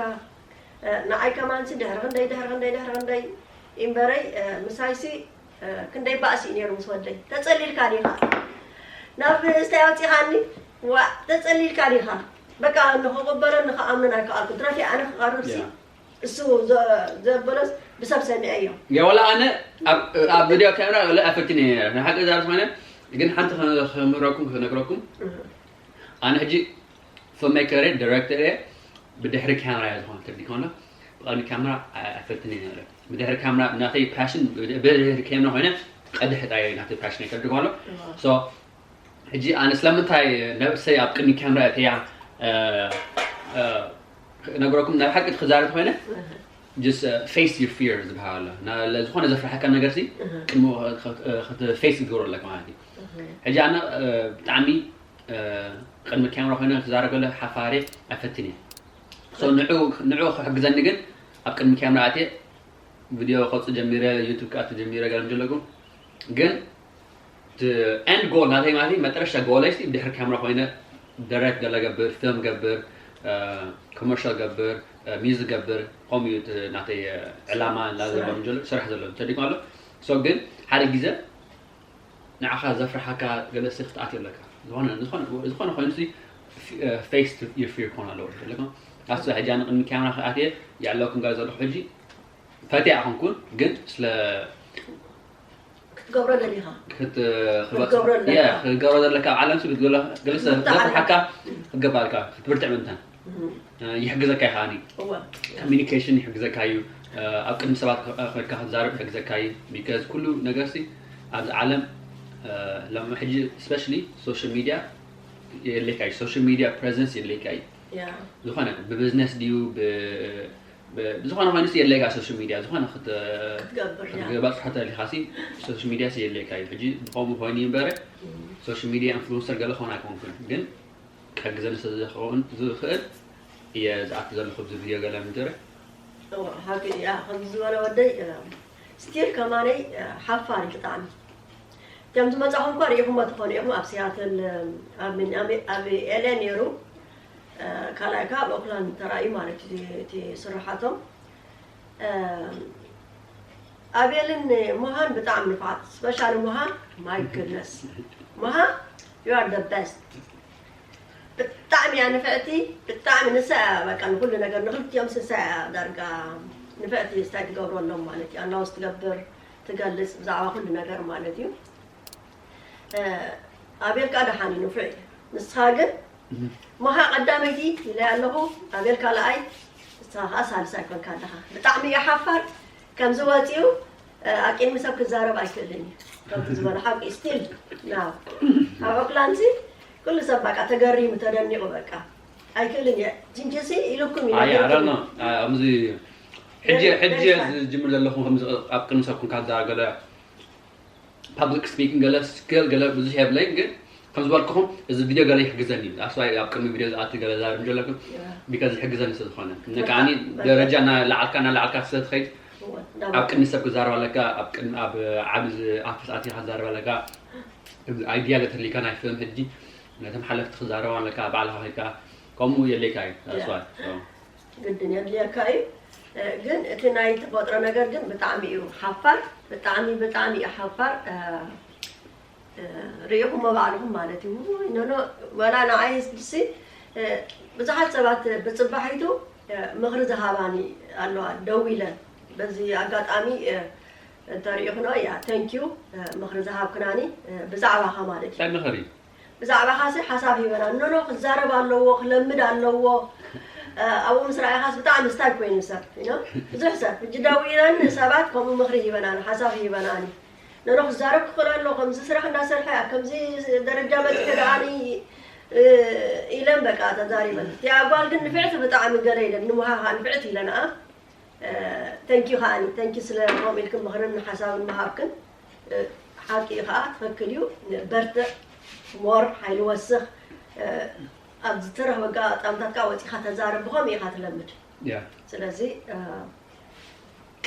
እ፣ ንዓይ ከማንሲ ድሕሪ ክንደይ ድሕሪ ክንደይ ድሕሪ ክንደይ እምበረይ እ፣ ምሳይሲ እ፣ ክንደይ ባእሲ እዩ ነይሩ ምስ ወደይ ተፀሊልካ ዲኻ ናብ ስታይ ኣውፂኻኒ ዋ ተፀሊልካ ዲኻ በቃ ንክቕበሎን ንክኣምንን ኣይከኣልኩ ድረፊ ኣነ ክቐርብ ሲ ያ። እሱ ዘ- ዘበሎስ ብሰብ ሰሚዐዮ ያ ወላ ኣነ ኣብ- ኣብ ቪድዮ ካሜራ ወላ ኣይፈትን እየ ነይረ ንሓቂ ዛር ዝኾነ ግን ሓንቲ ክምህረኩም ክነግረኩም ኣነ ሕጂ ፊልም ሜከር ዳይሬክተር እየ ብድሕሪ ካሜራ እየ ዝኾነ ተዲ ከሎ ብቐድሚ ካሜራ ኣይፈትን እየ ነይረ ብድሕሪ ካሜራ ናተይ ፓሽን ብድሕሪ ካሜራ ኮይነ ቀድሕት ኣየ ናተይ ፓሽን እየ ተዲ ከሎ so ሕጂ ኣነ ስለምንታይ ነብሰይ ኣብ ቅድሚ ካሜራ እተያ ነግረኩም ናብ ሓቂ ክዛረብ ኮይነ just face your fear ዝበሃል ኣሎ ዝኾነ ዘፍርሓካ ነገር ሲ ቅድሚ face ክትገብሮ ኣለካ ማለት እዩ ሕጂ ኣነ ብጣዕሚ ቅድሚ ካሜራ ኮይነ ክዛረብ ከለ ሓፋሪ ኣይፈትን እየ ንዑ ክሕግዘኒ ግን ኣብ ቅድሚ ካሜራ ኣትየ ቪድዮ ከውፅእ ጀሚረ ዩቱብ ክኣቱ ጀሚረ ገለ ዘለኩም ግን end goal ናተይ ማለት መጠረሽታ ጎለይ ድሕሪ ካሜራ ኮይነ ዳይሬክት ገለ ገብር ፊልም ገብር ኮመርሻል ገብር ሚውዚክ ገብር ከምኡ እዩ ናተይ ዕላማ እናዘበሉ ስራሕ ዘሎ ተዲኩም ኣሎ so ግን ሓደ ግዜ ንዓኻ ዘፍርሓካ ገለ ሲ ክትኣትዮ ኣለካ ዝኾነ ዝኾነ ዝኾነ ኮይኑ ሲ face your fear ክኾን ኣለዎ ኣለካ ኣሱ ሕጂ ኣነ ቅድሚ ካሜራ ክኣትየ የዕለኩም ጋር ዘለኹ ሕጂ ፈትያ ኣይኮንኩን ግን ስለ ክትገብሮ ደሊኻ ክት- ክትገብሮ ኣለካ። Yeah፣ ክትገብሮ ዘለካ ኣብ ዓለም ሲ ክትገብሮ- ገለ ሲ- ብጣዕሚ። ዘፍርሓካ ክትገባልካ ክትብርትዕ ምንታን ይሕግዘካ ይኸኣኒ እወ ኮሚኒኬሽን ይሕግዘካ እዩ ኣብ ቅድሚ ሰባት ኮይድካ ክትዛረብ ይሕግዘካ እዩ because ኩሉ ነገር ሲ ኣብዚ ዓለም ሎሚ ሕጂ especially social media የድልየካ እዩ social media presence የድልየካ እዩ ያ ዝኾነ ብቢዝነስ ድዩ ብ- ብ- ብዝኾነ ኮይኑ ሲ የድልየካ social media ዝኾነ ክት- ክትገብር ያ ክትገባፅሖ ተሊካ ሲ social media ሲ የድልየካ እዩ ሕጂ ብኸምኡ ኮይኑ ይንበረ social media influencer ገለ ክኾን ኣይኮንኩን ግን ክሕግዘኒ ስለ ዝኸውን ዝኽእል እየ ዝኣቱ ዘለኹ ኣብዚ ቪድዮ ገለ ምንትረ እወ፣ ሓቂ እያ ከምዚ ዝበለ ወደይ ስቲል ከማነይ ሓፋር እዩ ብጣዕሚ እቶም ዝመፃኹም እኳ ርኢኹሞ ትኾኑ ኢኹም ኣብ ሲያትል ኣብ ሚኒያሚ- ኣብ ኤልኤ ነይሩ ካልኣይ ከዓ ኣብ ኦክላንድ ተራእዩ ማለት እዩ እቲ ስራሓቶም ኣቤልን ሞሃን ብጣዕሚ ንፋት፣ ስፔሻሊ ሞሃ። My goodness፣ ሞሃ፣ you are the best። ብጣዕሚ እያ ንፍዕቲ። ብጣዕሚ ንሳ እያ በቃ ንኩሉ ነገር፣ ንክልቲኦም ስሳ እያ ዳርጋ ንፍዕቲ። ስታይ ትገብረሎም ማለት እዩ፣ ኣናውስ ትገብር፣ ትገልጽ ብዛዕባ ኩሉ ነገር ማለት እዩ። ኣቤል ከዓ ደሓን እዩ፣ ንፉዕ እዩ። ንስኻ ግን፣ ሞሃ ቀዳመይቲ ኢለ ኣለኹ፣ ኣቤል ካልኣይ፣ ንስኻ ከዓ ሳልሳይ ኮንካ ኣለኻ። ብጣዕሚ እዩ ሓፋር። ከምዚ ወፂኡ ኣቂድሚ ሰብ ክዛረብ ኣይክእልን እዩ። ከምቲ ዝበለ ሓቂ ስቲል ና ኣብ ኦክላንድ ኩሉ ሰብ በቃ ተገሪሙ ተደኒቑ በቃ ኣይክእልን እየ። ጅንጅሲ ኢሉኩም እዩ ኣይ ነጊርኩም። ኣረና ኣምዚ ሕጂ ሕጂ ዝጅምር ዘለኹም ከምዚ ኣብ ቅድሚ ሰብ ኩንካ ዛገለ ፓብሊክ ስፒኪንግ ገለ ስኪል ገለ ብዙሕ የብለይን፣ ግን ከም ዝበልኩኹም እዚ ቪድዮ ገለ ይሕግዘኒ እዩ። ኣስዋይ ኣብ ቅድሚ ቪድዮ ዝኣቲ ገለ ዛርብ ዘለኩ ቢካዝ ይሕግዘኒ ስለ ዝኾነ። ነቃኒ ደረጃ እናላዓልካ እናላዓልካ ስለ ትኸይድ ኣብ ቅድሚ ሰብ ክዛረብ ኣለካ፣ ኣብ ቅድሚ ኣብ ዓቢ ኣፍስ ኣቲኻ ክዛረብ ኣለካ። ኣይድያ ገተሊካ ናይ ፊልም ሕጂ ነቶም ሓለፍቲ ክዛረብ ኣለካ፣ ባዕልኻ ኸይድካ ከምኡ የድለይካ እዩ። ኣስዋይ ግድን የድልየካ እዩ። ግን እቲ ናይ ተፈጥሮ ነገር ግን ብጣዕሚ እዩ ሓፋር፣ ብጣዕሚ ብጣዕሚ እዩ ሓፋር። ርኢኹሞ ባዕልኹም ማለት እዩ። ውይ ኖኖ ወላ ንዓይ ስድሲ ብዙሓት ሰባት ብፅባሒቱ ምኽሪ ዝሃባኒ ኣለዋ ደዊለን። በዚ ኣጋጣሚ እንተሪኢኽኖ እያ ተንኪዩ ምኽሪ ዝሃብክናኒ ብዛዕባኻ ማለት እዩ። እንታይ ምኽሪ? ብዛዕባኻ ሲ ሓሳብ ሂበና። ኖኖ ክዛረብ ኣለዎ፣ ክለምድ ኣለዎ። ኣብኡ ምስ ረኣኻስ ብጣዕሚ ስታይ ኮይኑ ሰብ ኢኖ ብዙሕ ሰብ ሕጂ ደዊለን ሰባት ከምኡ ምኽሪ ሂበናኒ ሓሳብ ሂበናኒ። ኖኖ ክዛረብ ክኽእል ኣሎ፣ ከምዚ ስራሕ እንዳሰርሐ ኣብ ከምዚ ደረጃ በፂሐ ደኣኒ ኢለን በቃ ተዛሪበን። እቲኣ ጓል ግን ንፍዕቲ ብጣዕሚ ገለ ኢለን ንምሃኻ ንፍዕቲ ኢለንኣ። ተንኪዩ ከዓኒ ተንኪዩ ስለ ከምኡ ኢልክን ምኽርን ሓሳብን ምሃብክን። ሓቂ እዩ ከዓ ትኽክል እዩ። በርትዕ ሞር ሓይሊ ወስኽ። ኣብ ዝተረኽበ ኣጋጣምታት ከዓ ወፂኻ ተዛረብ ብኸምኡ ኢኻ ትለምድ። ስለዚ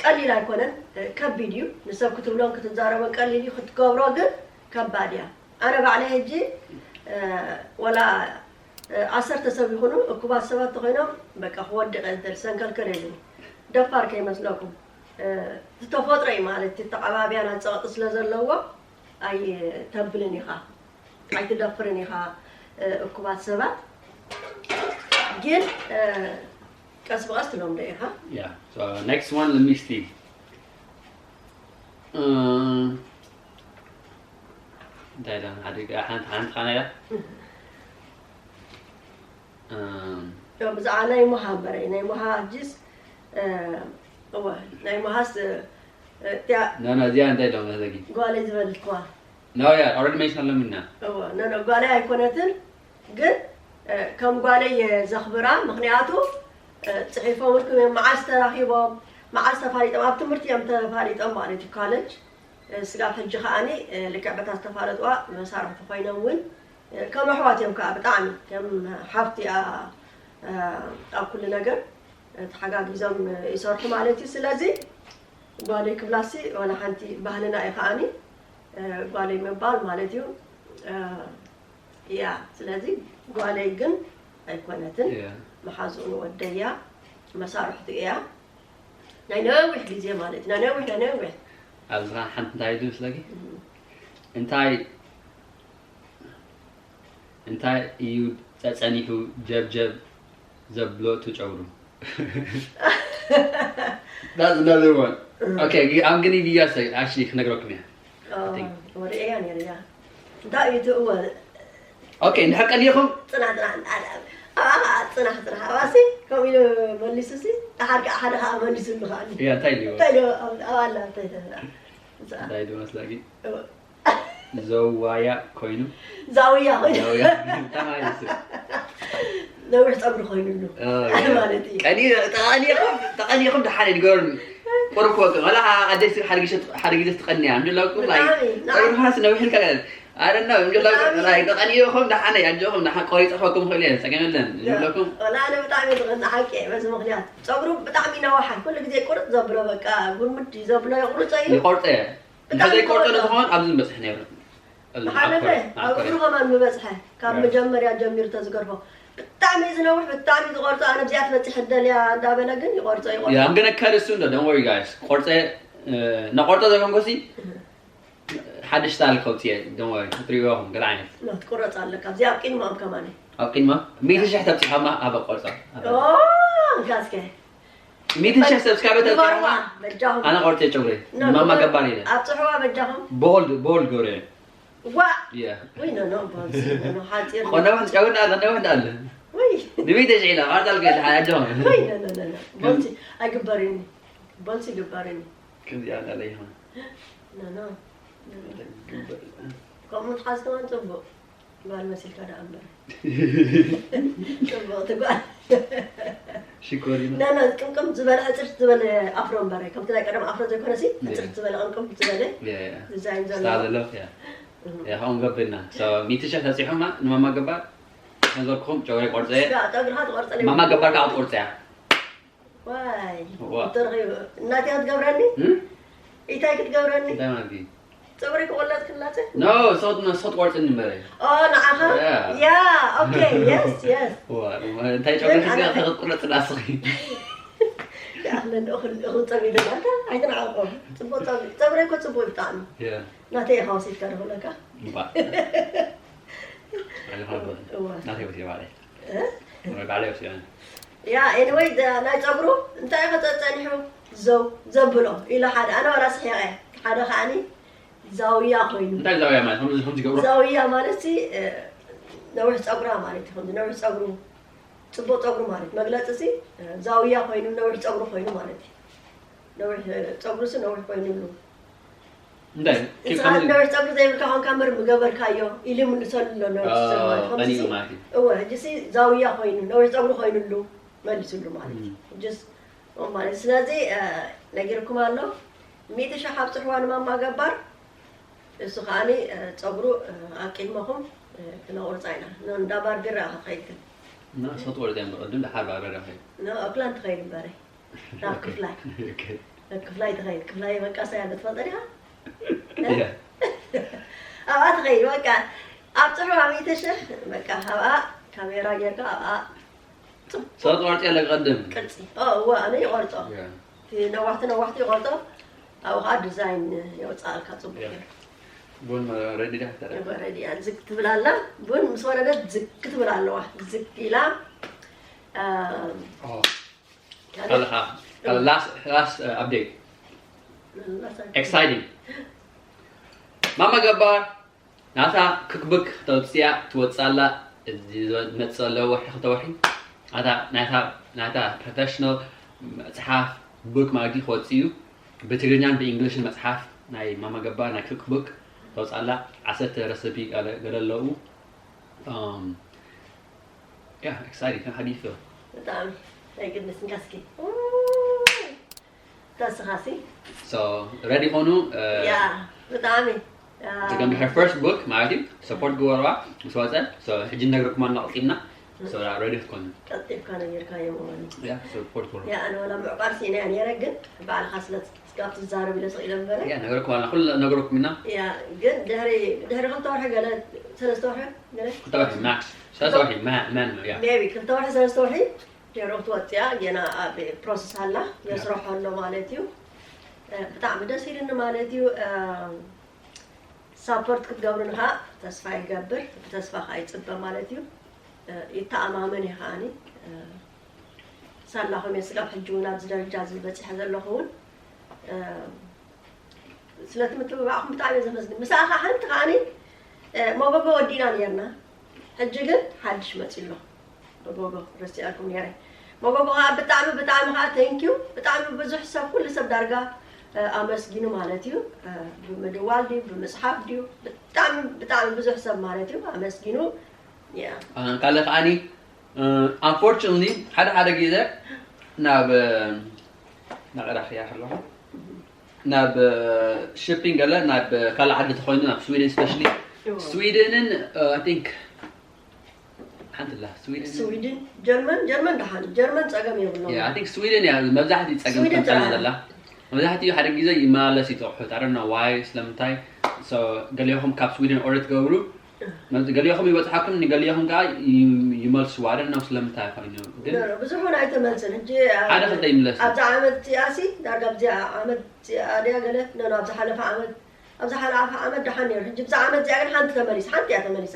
ቀሊል ኣይኮነን፣ ከቢድ እዩ። ንሰብ ክትብሎን ክትዛረቦን ቀሊል እዩ፣ ክትገብሮ ግን ከባድ እያ። ኣነ ባዕለይ ሕጂ ወላ ዓሰርተ ሰብ ይኹኑ እኩባት ሰባት ተኾይኖም በቃ ክወድቕ እየ ዝደሊ፣ ሰንከልከል እየ ዝብል። ደፋር ከይመስለኩም። እቲ ተፈጥሮ እዩ ማለት እቲ ተቐባብያ ናት ፀቕጢ ስለ ዘለዎ ኣይተብልን ኢኻ፣ ኣይትደፍርን ኢኻ እኩባት ሰባት። ግን ቀስ ብቐስ ትለምዶ ኢኻ። Yeah. So next one, let me see. እንታይ ኢላ ሓዲጋ ሓንቲ ሓንቲ ኻና ኢላ ብዛዕባ ናይ ሞሃ በረይ ናይ ሞሃ ኣጅስ እወ ናይ ሞሃስ እቲያ ኖ ኖ እዚኣ እንታይ ኢሎም መሰለኪ ጓለይ ዝበልክዋ ኖ ያ ኦረዲ ሜንሽን ኣለምና እወ ኖ ኖ ጓለይ ኣይኮነትን ግን ከም ጓለይ የዘኽብራ ምኽንያቱ ፅሒፎምልኩም እዮም መዓስ ተራኺቦም መዓስ ተፋሊጦም ኣብ ትምህርቲ እዮም ተፋሊጦም ማለት እዩ ካለጅ ስጋብ ሕጂ ከዓኒ ልክዕ በታ ዝተፋለጥዋ መሳርሕቲ ኮይኖም እውን ከም ኣሕዋት እዮም ከዓ ብጣዕሚ ከም ሓፍቲ እያ ኣብ ኩሉ ነገር ተሓጋጊዞም ይሰርሑ ማለት እዩ ስለዚ ጓለይ ክብላሲ ዋላ ሓንቲ ባህልና እዩ ከዓኒ ጓለይ ምባል ማለት እዩ እያ ስለዚ ጓለይ ግን ኣይኮነትን መሓዝኡ ንወደይ እያ መሳርሕቱ እያ ናይ ነዊሕ ግዜ ማለት እዩ ናይ ነዊሕ ናይ ነዊሕ ኣብዚ ከዓ ሓንቲ እንታይ ኢሉ ይመስለኪ እንታይ እንታይ እዩ ጸጸኒሑ ጀብጀብ ዘብሎ እቲ ጨጉሩ That's another one. Okay, I'm gonna be yes, actually ክነግረኩም እያ። ወርእያ ነርያ እንታይ እዩ ትእወ Okay, እንድሕር ቀኒኹም ጽናሕ ጽናሕ ኣባኻ ጽናሕ ጽናሕ ኣባሲ ከምኡ ኢሉ መሊሱ ሲ ደሓር ከዓ ሓደ ከዓ መሊሱ ንኸኣኒ እያ እንታይ ኢሉ እንታይ ኢሉ ኣባላ እንታይ ተብላ እንታይ ዶ መስላጊ ዘዋያ ኮይኑ ዛውያ ኮይኑ ዛውያ ተማይሱ ነዊሕ ፀጉሪ ኮይኑሉ ማለት እዩ ቀኒ ተቐኒኹም ተቐኒኹም ደሓነ ንገሩኒ ቁርብ ክወቅም ወላ ኣደይ ሓደ ግዜ ሓደ ግዜ ትቐንያ እንድለኩም ላይ ጸጉርኻስ ነዊሕ ኢልካ I don't know እንድለኩም ላይ ተቐኒኹም ደሓነ ኣጆኹም ደሓን ቆሪፀ ክወቅም ክእል እየ ፀገም የለን እንድለኩም ወላ ኣነ ብጣዕሚ ዝቐኒ ሓቂ በዚ ምክንያት ፀጉሩ ብጣዕሚ ይነዋሓ ኩሉ ግዜ ቁርፅ ዘብሎ በቃ ጉርምድ እዩ ዘብሎ ይቁርፀ እዩ ይቆርፀ እየ እንተዘይቆርፀ ንዝኾን ኣብዚ ንበፅሕ ነይሩ ዝሓለፈ ኣብ እግሩ ከማን ምበፅሐ ካብ መጀመርያ ጀሚሩ ተዝገርፎ ብጣዕሚ ዝነውሕ ብጣዕሚ ዝቆርፆ ኣነ ብዚኣ ትበፅሕ ደልያ እንዳበለ ግን ይቆርፆ ይቆርፆ I'm gonna cut it soon though, don't worry guys. ቆርፀ ነቆርጦ ዘበንኮሲ ሓድሽ ስታይል ከውፅእ እየ። ደንወሪ ክትሪእዎ ኢኹም ገለ ዓይነት። ኖ ትቆረፅ ኣለካ። እዚኣ ኣብ ቅድማኦም ከማን። ኣብ ቅድማ ሚእቲ ሽሕ ተብፅሖማ ኣብ ቆርፃ። እንካስከ ሚእቲ ሽሕ ሰብስክራይበር ተብፅሖማ ኣነ ቆርፀ ጨጉሪ ማማ ገባር ኢለ። ኣብፅሕዋ በጃኹም። ቦልድ ቦልድ ገብረ። ዋ የ ወይ ኖ ኖ ቦልሲ ኖ ሓፂር ቆነባ ጨጉሪ ኣለ ነወ ኣለ። ወይ ንቤት ተሽዒላ ቃርጣል ገለ ሓያጆ። ወይ ኖ ኖ ኖ ቦልሲ ኣይግበርኒ። ቦልሲ ይግበርኒ። ከምዚኣ እንዳለ ይኾን ኖ ኖ ከምኡ ትሓዝ ከማን ፅቡቅ ጓል መሲልካ ደኣ እምበር። ፅቡቅ ትጓል ሽኮሪና ኖ ኖ ቅምቅም ዝበለ ዕፅርት ዝበለ ኣፍሮ እምበረ ከምቲ ናይ ቀደም ኣፍሮ ዘይኮነሲ ዕፅርት ዝበለ ቅምቅም ዝበለ ዲዛይን ዘለዎ ስታለሎ ያ ያ ሆን ገቢልና ሚእቲ ሽሕ ተብፂሖማ ንማማ ገባር ከንዘርክኹም ጨጉረይ ቆርፀ ስጋ ጠግርኻ ትቆርፀ ማማ ገባር ከዓ ትቆርፀ እያ ዋይ ዋ። ተረኺቡ እናትያ ክትገብረኒ እም? ኢታይ ክትገብረኒ እንታይ ማለት እዩ ፀጉሪ ክቆለጥ ክላፀ ኖ ሰት ሰት ቆርፅኒ እምበረ ኦ ንዓኻ ያ። ያ ኦኬ የስ የስ ዋ፣ እንታይ ጨጉሪ ስጋ ክትቁረፅ ዳስኺ ኣነ እንደኡ ክልእኹ ፀሚዱ ማለታ ኣይትንዓቆ ፅቡቅ ፀጉሪ ፀጉሪ እኮ ፅቡቅ ብጣዕሚ ያ ናተይ ኢኻ ወሲድካ ዶ ክብለካ እምባ ኣይፋልበ እዋ ናተይ ወሲደ ባዕለይ እ? ባዕለይ ወሲደ ያ ኤኒወይ ናይ ፀጉሩ እንታይ ኢኸ ፀፀኒሑ ዘው ዘብሎ ኢለ ሓደ ኣነ ዋላ ስሒቐ ሓደ ከዓኒ ዛውያ ኮይኑ እንታይ ዛውያ ማለት ከምዚ ከምዚ ገብሮ ዛውያ ማለት ሲ ነዊሕ ፀጉራ ማለት እዩ ከምዚ ነዊሕ ፀጉሩ ፅቡቅ ፀጉሩ ማለት መግለፂ ሲ ዛውያ ኮይኑ ነዊሕ ፀጉሩ ኮይኑ ማለት እዩ ነዊሕ ፀጉሩ ሲ ነዊሕ ኮይኑሉ እንታይ ንስኻ ነዊሕ ፀጉሪ ዘይብልካ ኮንካ ምር ምገበርካዮ ኢሉ ይምልሰሉ ኣሎ ነዊሕ ፀጉሪ ማለት እዩ። ቀኒኡ ማለት እዩ እወ ሕጂ ሲ ዛውያ ኮይኑ ነዊሕ ፀጉሪ ኮይኑሉ መሊሱሉ ማለት እዩ ሕጂስ ማለት ስለዚ ነጊርኩም ኣሎ ሚእቲ ሸሕ ኣብፅሕዋ ንማማ ገባር እሱ ከዓኒ ፀጉሩ ኣብ ቅድመኹም ክነቑርፃ ኢና እንዳ ባርቢራ ክትኸይድ ግን እና ሰት ወርደ ምቕድም ድሓር ባርበራ ኸይድ ኦክላንድ ትኸይድ እምበረ ናብ ክፍላይ ኦኬ ክፍላይ ትኸይድ ክፍላይ በቃ ሳያ ትፈልጠ ዲኻ ያ ኣብኣ ትኸይድ በቃ ኣብ ፅሑዋ ሚእቲ ሽሕ በቃ ኣብኣ ካሜራ ጌርካ ኣብኣ ሰት ወርደ ለቀድም ቅርፂ እወ ኣነ ይቆርፆ ያ እቲ ነዋሕቲ ነዋሕቲ ይቆርፆ ኣብኡ ከዓ ዲዛይን የውፅኣልካ ፅቡቅ ያ ገይሩ ቡን ረዲ ዳ ተረ ወረድ እያ ዝግ ትብል ኣላ ቡን ምስ ወረደት ዝግ ክትብል ኣለዋ ዝግ ኢላ ኣም፣ ካልእ ካልኻ ካልእ last last update exciting ማማ ገባር ናታ cookbook ተውፅያ ትወፅእ ኣላ እዚ ዝመፅእ ዘሎ ወርሒ ክልተ ወርሒ ናታ ናታ ናታ professional መፅሓፍ book ማለት እዩ ክወፅእ እዩ ብትግርኛን ብእንግሊሽን መፅሓፍ ናይ ማማ ገባር ናይ cookbook ተውፅእ ኣላ ዓሰርተ recipe ገለ ኣለዉ um, yeah exciting how do you feel ብጣዕሚ ናይ ግድንስ ንካስኪ ተስኻሲ so ready ኾኑ ያ ብጣዕሚ it's gonna be her first book ማለት እዩ support ግበርዋ ምስ ወፀ so ሕጂ ነግርኩም ኣና ቀፂልና so ready ክትኮኑ ቀልጢፍካ ነጊርካዮ ማለት እዩ yeah support ግበርዋ ያ ኣነ ወላ ምዕቋር ስኢነ እያ ነይረ ግን ባዕልኻ ስለ ስጋብ ትዛረብ ኢለ ስቕ ኢለ እምበረ yeah ነግርኩም ኣና ኩሉ ነግርኩም ኢና ያ ግን ድሕሪ ድሕሪ ክልተ ወርሒ ገለ ሰለስተ ወርሒ ገለ ክልተ ወርሒ max ሰለስተ ወርሒ man man yeah ሜቢ ክልተ ወርሒ ሰለስተ ወርሒ ጀሮ ክትወፅያ ገና ኣብ process ኣላ የስረሖ ኣሎ ማለት እዩ ብጣዕሚ ደስ ኢልኒ ማለት እዩ support ክትገብሩኒ ከዓ ተስፋ ይገብር ብተስፋ ከዓ ይፅበ ማለት እዩ ይተኣማመን እየ ከዓኒ ሳላኹም እየ ስጋብ ሕጂ እውን ኣብዚ ደረጃ እዚ በፂሐ ዘለኹ እውን ስለቲ ምትብባዕኹም ብጣዕሚ እየ ዘመስግን ምሳኻ ሓንቲ ከዓኒ መጎጎ ወዲና ነርና ሕጂ ግን ሓድሽ መፂ ኣሎ መጎጎ ረሲኣልኩም ነረ መጎጎ ከዓ ብጣዕሚ ብጣዕሚ ከዓ thank you ብጣዕሚ ብዙሕ ሰብ ኩሉ ሰብ ዳርጋ ኣመስጊኑ ማለት እዩ ብምድዋል ድዩ ብምፅሓፍ ድዩ ብጣዕሚ ብጣዕሚ ብዙሕ ሰብ ማለት እዩ ኣመስጊኑ ካልእ ከዓኒ unfortunately ሓደ ሓደ ግዜ ናብ ናቐዳኽያ ከለኹ ናብ shipping ገለ ናብ ካልእ ዓዲ ተኾይኑ ናብ ስዊድን especially ስዊድንን I think ሓንቲ ላ ስዊድን ስዊድን ጀርመን ጀርመን ደሓን ጀርመን ፀገም የብሎም yeah I think ስዊድን እያ መብዛሕትኡ ፀገም ስዊድን ከምፀና ጥራሕ። ዘላ መብዛሕትኡ ሓደ ግዜ ይመላለስ እዩ ተቑሑ I don't know why ስለምንታይ so ገሊኹም ካብ ስዊድን order ትገብሩ ነዚ ገሊኹም ይበጽሓኩም፣ ንገሊኹም ከኣ ይ- ይመልስዋ። I don't know ስለምንታይ ኮይኑ ግን ብዙሕ እውን ኣይተመልስን። ሕጂ ሓደ ክልተ ይምለስ። ኣብዛ ዓመት እዚኣ ሲ ዳርጋ ኣብዚኣ ዓመት እዚኣ ድያ ገለ ኖ ኣብዛ ሓለፈ ዓመት ኣብዛ ሓለፈ ዓመት ደሓን ነይሩ። ሕጂ ብዛ ዓመት እዚኣ ግን ሓንቲ ተመሊሳ፣ ሓንቲ እያ ተመሊሳ።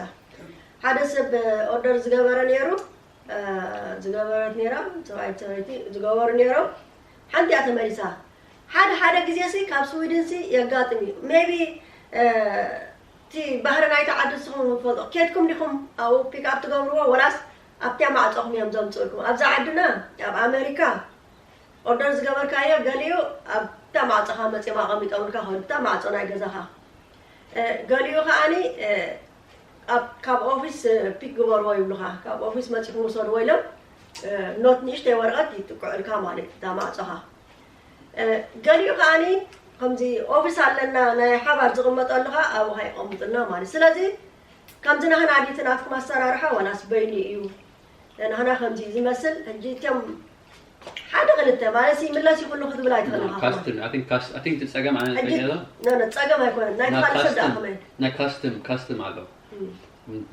ሓደ ሰብ ኦርደር ዝገበረ ነይሩ፣ ዝገበረት ነይራ፣ ሰብኣይ ሰበይቲ ዝገበሩ ነይሮም። ሓንቲ እያ ተመሊሳ። ሓደ ሓደ ግዜ ሲ ካብ ስዊድን ሲ የጋጥም እዩ። Maybe እቲ ባህሪ ናይቲ ዓዲ ንስኹም ፈልጦ። ኬድኩም ዲኹም ኣብኡ ፒክ ኣፕ ትገብርዎ ወላስ ኣብቲያ ማዕጾኹም እዮም ዘምጽኡልኩም? ኣብዛ ዓድና ኣብ ኣሜሪካ ኦርደር ዝገበርካዮ ገሊኡ ኣብታ ማዕጾኻ መጺኦም ኣቐሚጦምልካ ከሉ እታ ማዕጾ ናይ ገዛኻ። ገሊኡ ከዓኒ ካብ ኦፊስ ፒክ ግበርዎ ይብሉኻ። ካብ ኦፊስ መጺኹም ውሰድዎ ኢሎም ኖት ንእሽተይ ወረቐት ይጥቅዑልካ ማለት እታ ማዕጾኻ። ገሊኡ ከዓኒ ከምዚ ኦፊስ ኣለና ናይ ሓባር ዝቕመጠሉ ኸዓ ኣብኡ ኸይቐምጡልና ማለት። ስለዚ ከምዚ ናህና ድዩ እቲ ናትኩም ኣሰራርሓ ዋላስ በይኑ እዩ? ናህና ከምዚ ዝመስል ሕጂ እቶም ሓደ ክልተ ማለት ይምለስ ይኹሉ ክትብል ኣይትኽእልኻ። ካስትም I think ካስ- I think እቲ ጸገም ኣነ ሕጂ ጸገም ኖ ኖ ጸገም ኣይኮነን ናይ ካልእ ሰብ ደኣ ካስትም ከመይ ናይ ካስትም ካስትም ኣሎ።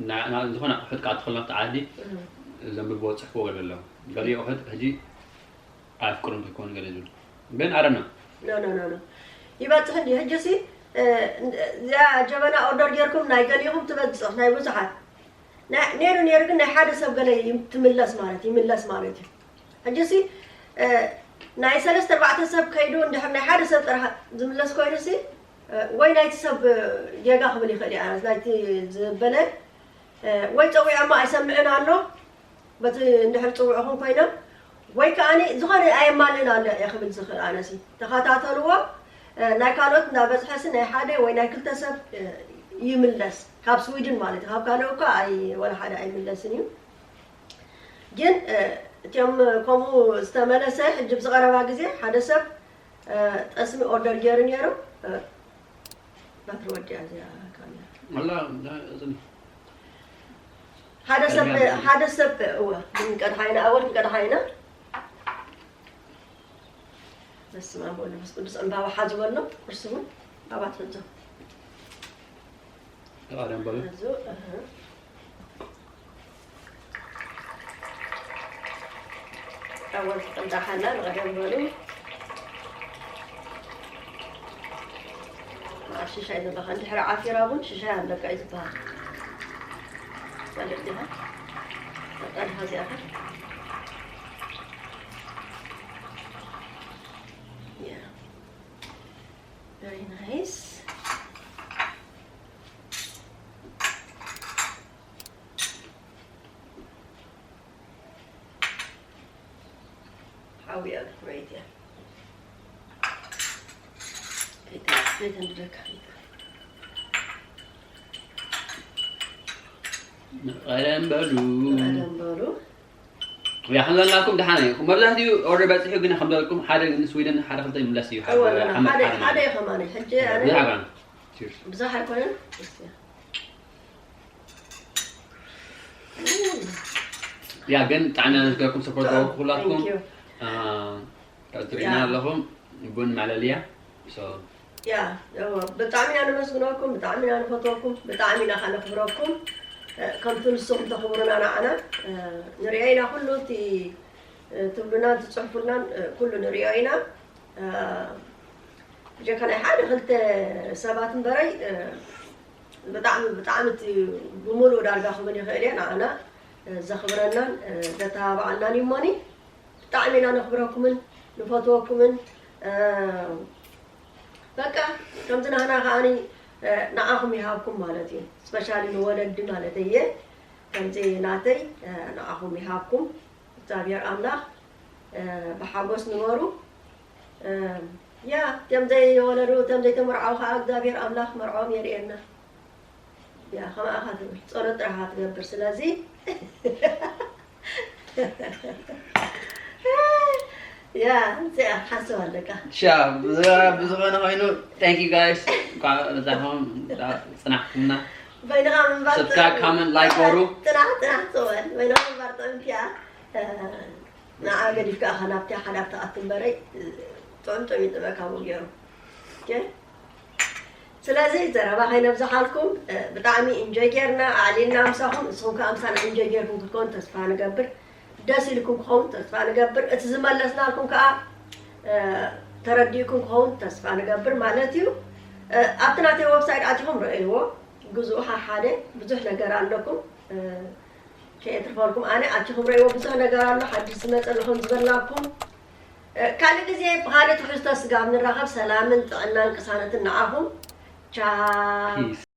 ና- ና- ዝኾነ ኣቑሑት ከዓ ትኽእሎ ኣብቲ ዓዲ ዘንብብዎ ጽሕፍዎ ገለ ኣለዎ። ገሊኡ ኣቑሑት ሕጂ ኣፍቅሩን ክኮኑ ገለ ዝብል ግን ኣረና ኖ ኖ ኖ ኖ ይበጽሕ እንዲ ሕጂ ሲ እዚኣ ጀበና ኦርደር ጌርኩም ናይ ገሊኹም ትበጽሕ ናይ ብዙሓት ናይ- ነይሩ ነይሩ ግን ናይ ሓደ ሰብ ገለ ይም- ትምለስ ማለት ይምለስ ማለት እዩ። ሕጂ ሲ ናይ ሰለስተ ኣርባዕተ ሰብ ከይዱ እንድሕር ናይ ሓደ ሰብ ጥራሕ ዝምለስ ኮይኑ ሲ ወይ ናይቲ ሰብ ጌጋ ክብል ይኽእል እዩ። ኣነ ናይቲ ዝበለ ወይ ጸዊዖሞ ኣይሰምዕን ኣሎ በቲ እንድሕር ጽውዕኹም ኮይኖም ወይ ከዓኒ ዝኾነ ኣየማልእን ኣሎ እየ ክብል ዝኽእል ኣነሲ ተኸታተልዎ። ናይ ካልኦት እንዳበዝሐሲ ናይ ሓደ ወይ ናይ ክልተ ሰብ ይምለስ ካብ ስዊድን ማለት እዩ። ካብ ካልኦ እኳ ኣይ ወላ ሓደ ኣይምለስን እዩ። ግን እቲኦም ከምኡ ዝተመለሰ ሕጂ ብዝቐረባ ግዜ ሓደ ሰብ ጠስሚ ኦርደር ገይሩ ነይሩ። ባትሪ ወዲኣ እዚኣ ካሜራ ኣላ። እዝን ሓደ ሰብ ቀድሚያ ሓደ ሰብ እወ ክንቀድሓ ኢና ኣወል ክንቀድሓ ኢና። በስመ ኣብ ወወልድ ወመንፈስ ቅዱስ ዕምባባ ሓዙ በሎ። ቁርሲ እውን ባባ ትሕዞ ተቓደም በሉ። ሕዙ እህ ኣወል ትቕዳሓና ንቐደም በሉ። መዓር ሽሻይ ዘለኻ እንድሕሪ ዓፊራ እውን ሽሻይ ኣለካ እዩ ዝበሃል። ፈልጥ ዲኻ? በቃ ድኻ እዚኣኻ? Yeah. Very nice. ሓውያ right እያ። ከይተ- ከይተንድደካ ከይተ- ቀደም በሉ። ቀደም በሉ። ያ ከም ዘላኩም ደሓን እዩ። መብዛሕትኡ ኦርደር በፂሑ ግን ከም ዘልኩም ሓደ ግን ስዊድን ሓደ ክልተ ይምለስ እዩ። እወ፣ ሓደ ሓደ ዓመት ሓደ ሓደ ዓመት። እዩ ከማን። ሕጂ ኣነ ብዙሕ ኣይኮነን። ቺርስ። ብዙሕ ኣይኮነን። እስኪ። ያ ግን ጥዕና ንዝገርኩም ሰፖርት ገበርኩ ኩላትኩም። Thank you። አ፣ ካብ ትሪእና ያ። ኣለኹም ቡን ማለልያ። So ያ፣ እወ፣ ብጣዕሚ ኢና ነመስግነኩም፣ ብጣዕሚ ኢና ንፈትወኩም፣ ብጣዕሚ ኢና ከነኽብረኩም። እ፣ ከምቲ ንስኹም ተኽብሩና ንዓና፣ እ፣ ንሪኦ ኢና ኩሉ እቲ፣ እ፣ ትብሉናን ትጽሕፉልናን፣ እ፣ ኩሉ ንሪኦ ኢና። እ፣ ብጀካ ናይ ሓደ ክልተ ሰባት እምበረይ፣ እ፣ ብጣዕሚ፣ ብጣዕሚ እቲ ብምሉእ ዳርጋ ክብል ይኽእል እየ። ንዓና፣ እ፣ ዘኽብረናን፣ እ፣ ዘተባብዓናን እዩ እሞኒ። ብጣዕሚ ኢና ነኽብረኩምን ንፈትወኩምን። እ፣ በቃ ከምዚ ናህና ከዓኒ፣ እ፣ ንዓኹም ይሃብኩም ማለት እዩ። ስፔሻሊ ንወለዲ ማለት እየ። ከምዚ ናተይ፣ እ፣ ንዓኹም ይሃብኩም እግዚኣብሔር ኣምላኽ። እ፣ ብሓጎስ ንበሩ። እ፣ ያ፣ እቶም ዘይወለዱ፣ እቶም ዘይተመርዓዉ ከኣ እግዚኣብሔር ኣምላኽ መርዓኦም የርእየና። ያ፣ ከማኻ ትብል፣ ጸሎት ጥራሕ ትገብር። ስለዚ፣ ያ፣ እዚኣ ትሓስብ ኣለካ። ሻ፣ ብዝ-፣ ብዝኾነ ኮይኑ፣ thank you guys። እንኳዕ በዛኹም፣ ጽናሕኩምና። በይንኻ ምንባር ሰብስክራይብ፣ ጥዑም። ኮመንት፣ ላይክ ገሩ። ጽናሕ፣ ጽናሕ፣ ጽወን። በይንኻ ምንባር ጥዑም ኪያ። እ፣ ንዓ ገዲፍካ ኢኻ ናብቲ ሓዳር ትኣቱ እምበረይ፣ ጥዑም ጥዑም ይጥዕመካ ብኡ ገይሩ። ኦኬ? ስለዚ ዘረባ ከይነብዝሓልኩም፣ ብጣዕሚ ኢንጆይ ጌርና ኣዕሊልና ምሳኹም። ንስኹም ከዓ ምሳና ኢንጆይ ጌርኩም ክትኮኑ ተስፋ ንገብር። ደስ ኢልኩም ክኸውን ተስፋ ንገብር። እቲ ዝመለስናልኩም ከዓ ተረዲእኩም ክኸውን ተስፋ ንገብር ማለት እዩ። ኣብቲ ናተይ ወብሳይት ኣቲኹም ረእይዎ፣ ግዝኡ። ሓደ ብዙሕ ነገር ኣለኩም ከየትርፈልኩም ኣነ ኣቲኹም ረእይዎ። ብዙሕ ነገር ኣሎ ሓድሽ ዝመፀ ኣለኹም ዝበልናኩም። ካልእ ግዜ ብኻልእ ትሕዝቶ ስጋብ ንራኸብ ሰላምን ጥዕናን ቅሳነትን ንዓኹም። ቻው።